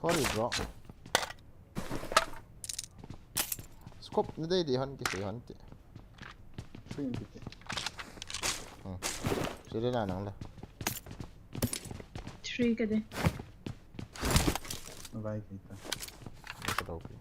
Sorry, bro. Scope na dei dei hon kisei hon ti. Three in ti. Hmm. Sila na nang la. Three ka dei. Vai kita. Ka dau pi.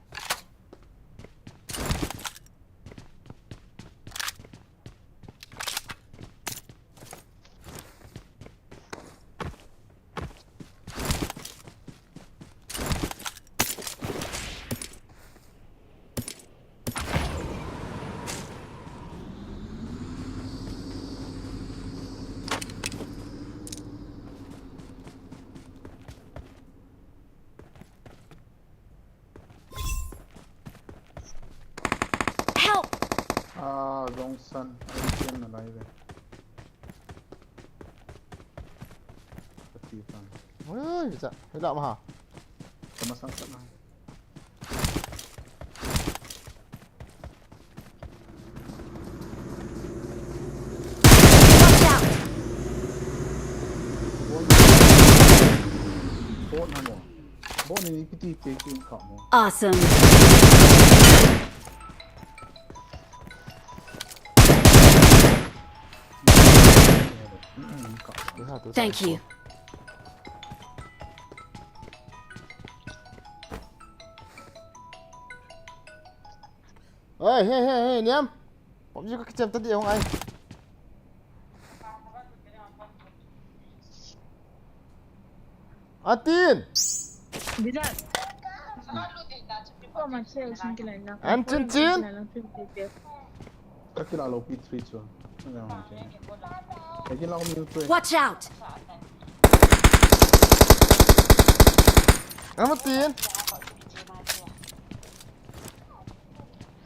Help! Ah, wrong son. Ai, kian na lai ve. Pati pa. Oi, bisa. Hila maha. Sama sang sana. Watch out! Bot na mo. Bot ni kiti te kin ka mo. Awesome. Thank you. Oi, hey, hey, hey, niam. PUBG ka kichem ta di hong ai. Atin. Bidan. Ko ma che usin kilai na. An chin chin. Ka kila lo P three chu. Watch out! Amatin.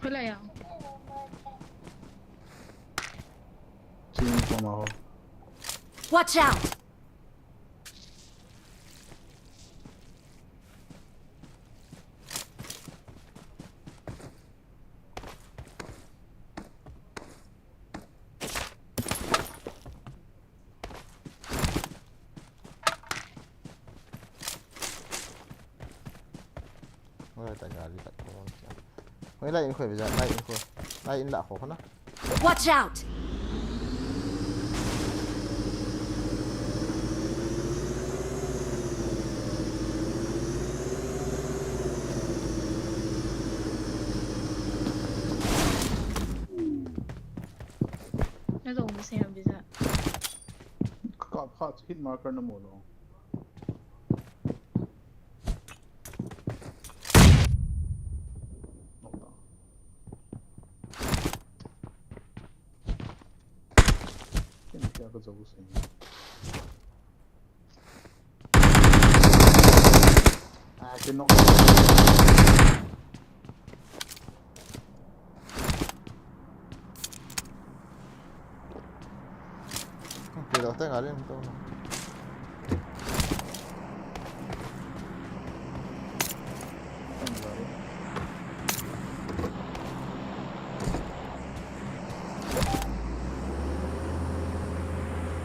Kala ya. Chin ko ma ho. Watch out! Oi, ta gari ta ko. Oi, lai in khoi, lai in khoi. Lai in la khoi na. Watch out! Nalung na siya, Biza. Ka, ka, hit marker na mo, no? Knock down. Kaya ka jago sa inyo. Ah, kinok. Pero tengo alguien, no.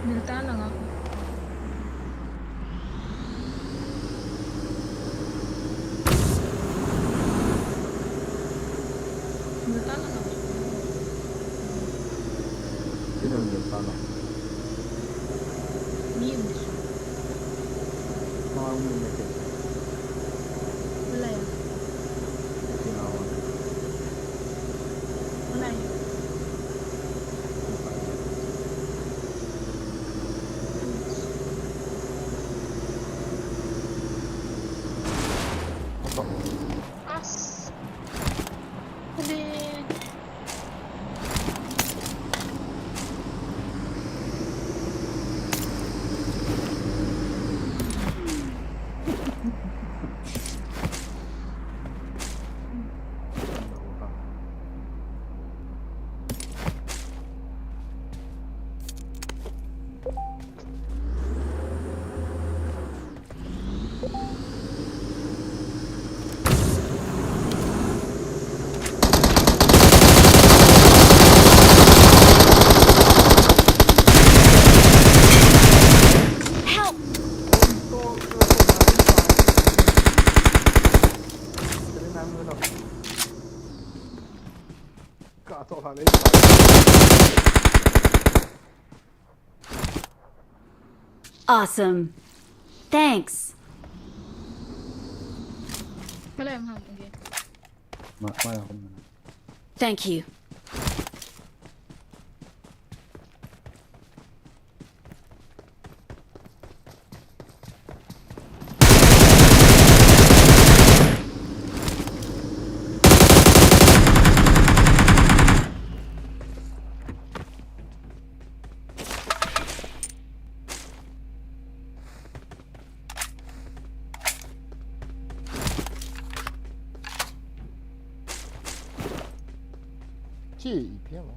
Nilta lang ako. Nilta lang ako. Sino nilta lang? Miyun. Mga umiiyak. Wala yan. Sino? Wala yan. As. Huli. Help! Awesome. Thanks. Wala yung ham, okay. Ma-, ma-, Thank you. Chi, i piang lo.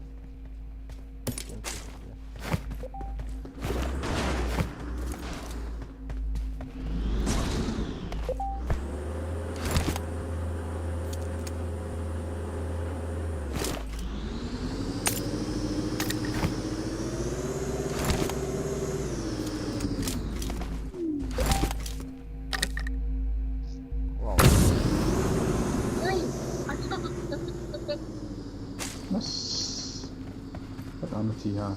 Wow. Ay! Ano? Mas. Patama siya.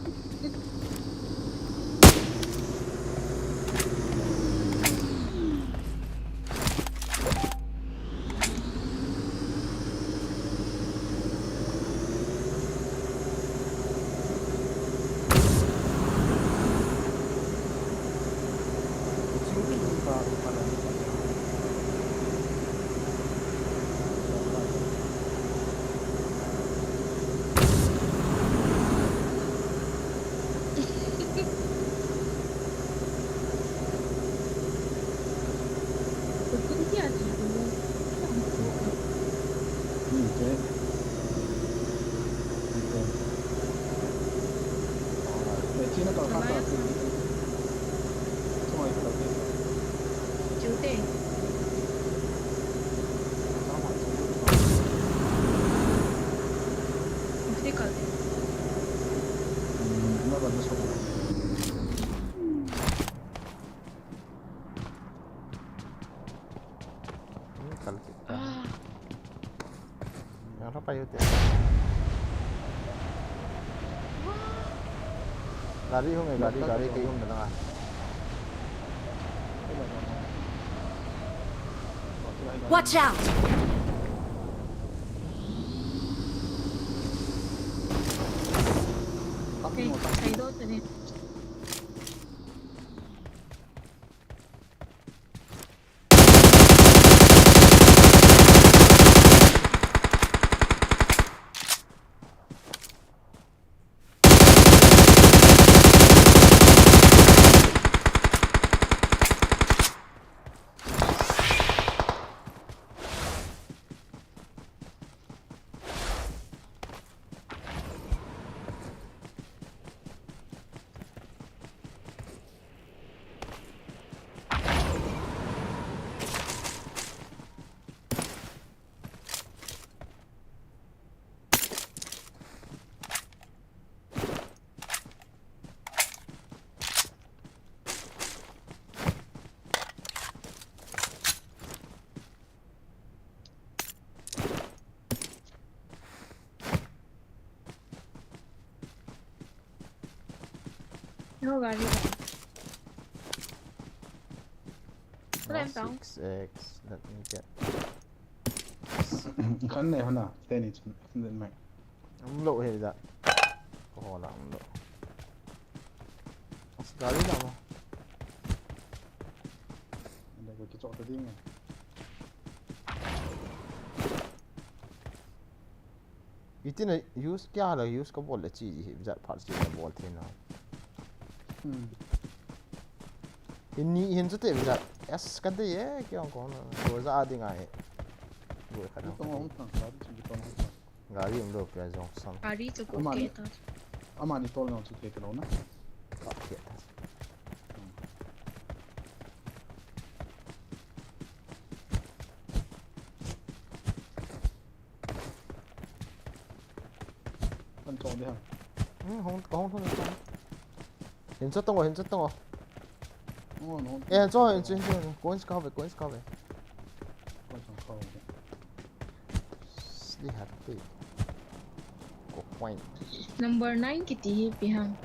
Kal kit ta. Yang ra pa yu te. Gari hung e, gari, gari kei hung na langa. Watch out! Okay, thei do tani. No gari ba. Kailan tao? Six X, let me get. Khan nei hona, teni chun, khan den mai. Umlo he da. Ko hola umlo. As gari da mo. Ande ko kichot ta ding e. Itin a use kya la use ka bol le chi hi bijat phat chi na bol the na. Hmm. Ini hin chu te bijat. Yes, ka de ye, kya ko na. Ko ja ding ai. Ko ka na. Ko hung thang, ka di chu ko hung thang. Gari um lo pia jong sam. Gari chu ko Ama ke ni, ta. Ama ni tol nang chu ke ta lo na. Ka ke ta. Hmm. Kan chong ding ham. Hmm, hung, hung, hung, hung. Hin chot tong o, hin chot tong o. Oh, no. Eh, hin chot, hin chot, hin chot. Coins ka ve, coins ka ve. Coins ka ve. Sli happy. Ko coin. Number nine kiti hi ipi ham.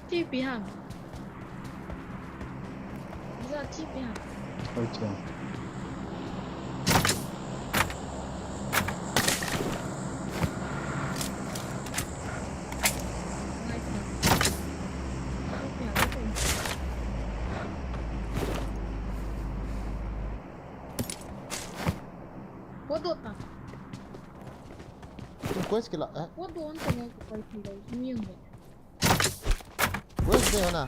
Chi ipi ham. Za chi ipi ham. Oi, cha. Ngai ta. Chi ipi ham. Ko do ta. Quest kila, eh? Ko do an ta ngai ko kai kila. Mi ang. Where's the Hona?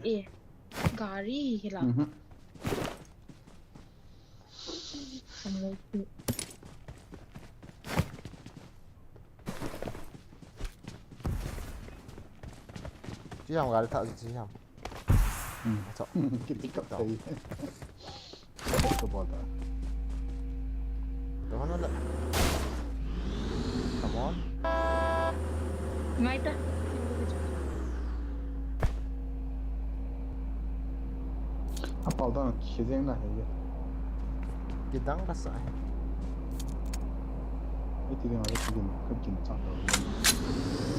Eh, gari hi la. Mhm. Ang loi tu. Chi ham gari tha chi ham. Hmm. Acha. Kiti kap tai. Double, double ta. Come on. Ngai ta. Apau ta, kidang na he. Kidang ka sa. Iti ding a, iti ding, ka kin chang lo.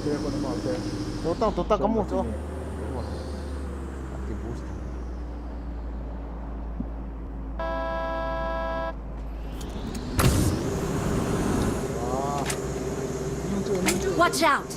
Te ko na ma te. Tota, tota, ka mu cho. Ati boost. Watch out!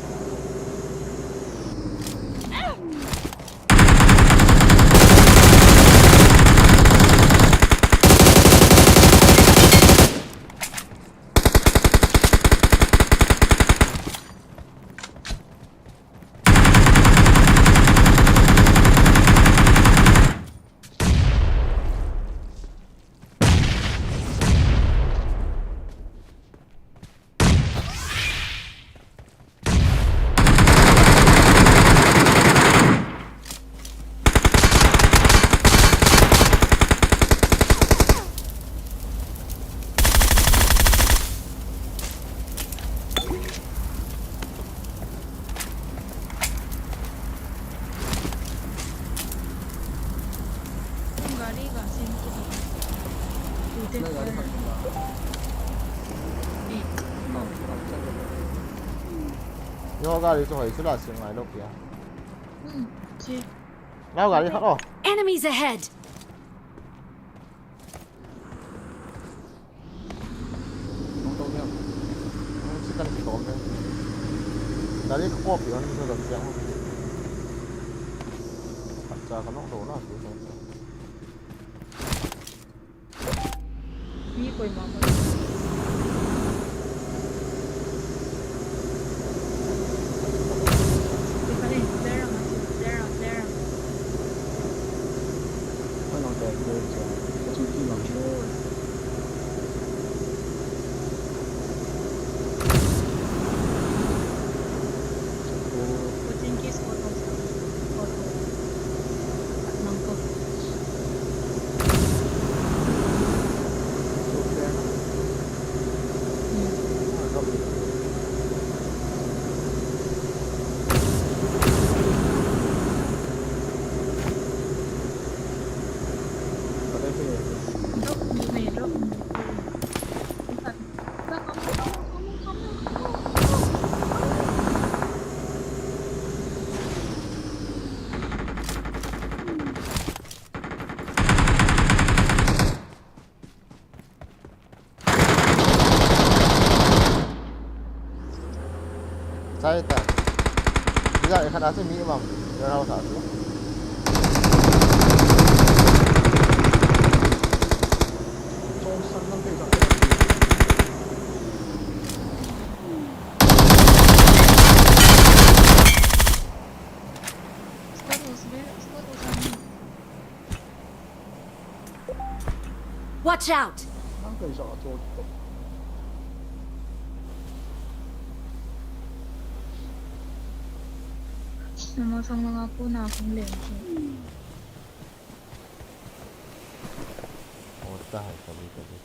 Gari ga sin ki. Tute. Nang gari khat ba. Eh, Nang, nang, nang. Yo gari chu hoi chu la sim ngai lo kei a. hmm, si. Nang gari khat o. Enemies ahead! Nang tau dia. Nang si kan ki tom le. Gari ka copy on chu dam siang. Khat cha ka nok do na chu. Mi koima ma. Kani, flare ang, flare ang, flare ang. Ano te, te, te. Kasi hindi lang. Sure. Ko Jinkies ko tong sa. Ko tong. At nang ko. Chai ta. Ija e khat a chu mi mam. Warehouse a chu. Status, be, status ang. Watch out! Ang kay sa ato to. Namasang na nga po na akong lente. What the hell, kali, kali.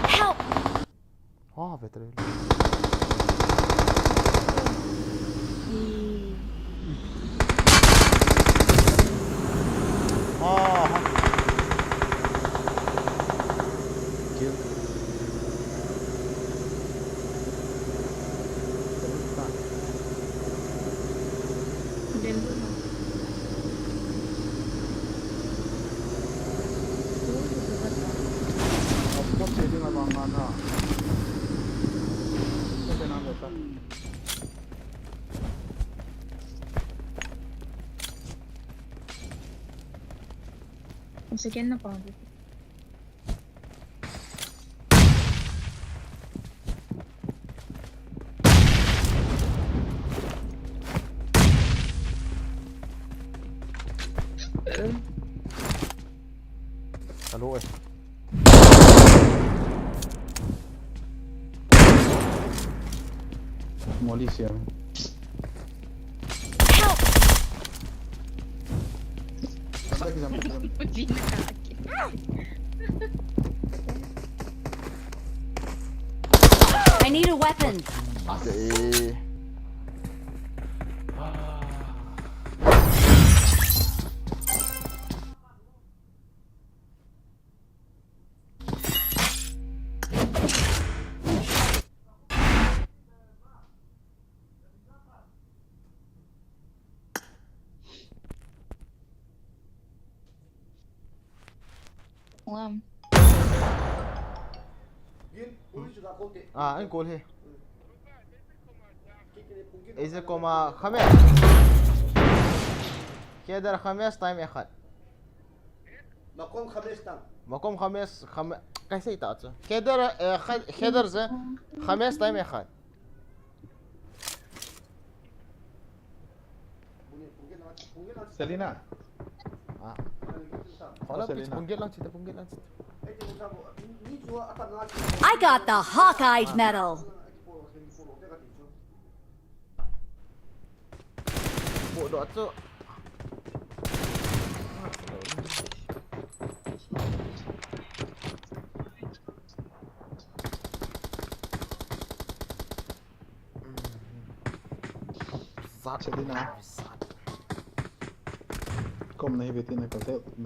Help! Ah, veteran. Eh, Ah, ha. Kill. Delhi na. Passport saving a vang nga tha. Ito na mo ta. Ang second na pa. Hello, eh. Molly siya. Help! Example, example. I need a weapon. Eh. Ngam. Ah, ang call he. Eze koma khames. Keder khames time ekhat. Makom khames tang. Makom khames, kham-, kaise ta chu. Keder, eh, kha-, keder ze khames time ekhat. Selina. Ah. Oh, Hola, Selina. Pungge lang chita, Pungge lang chita. I got the Hawkeye medal. Bo do chu. Che dina. Kom nahi ve tina kal te, na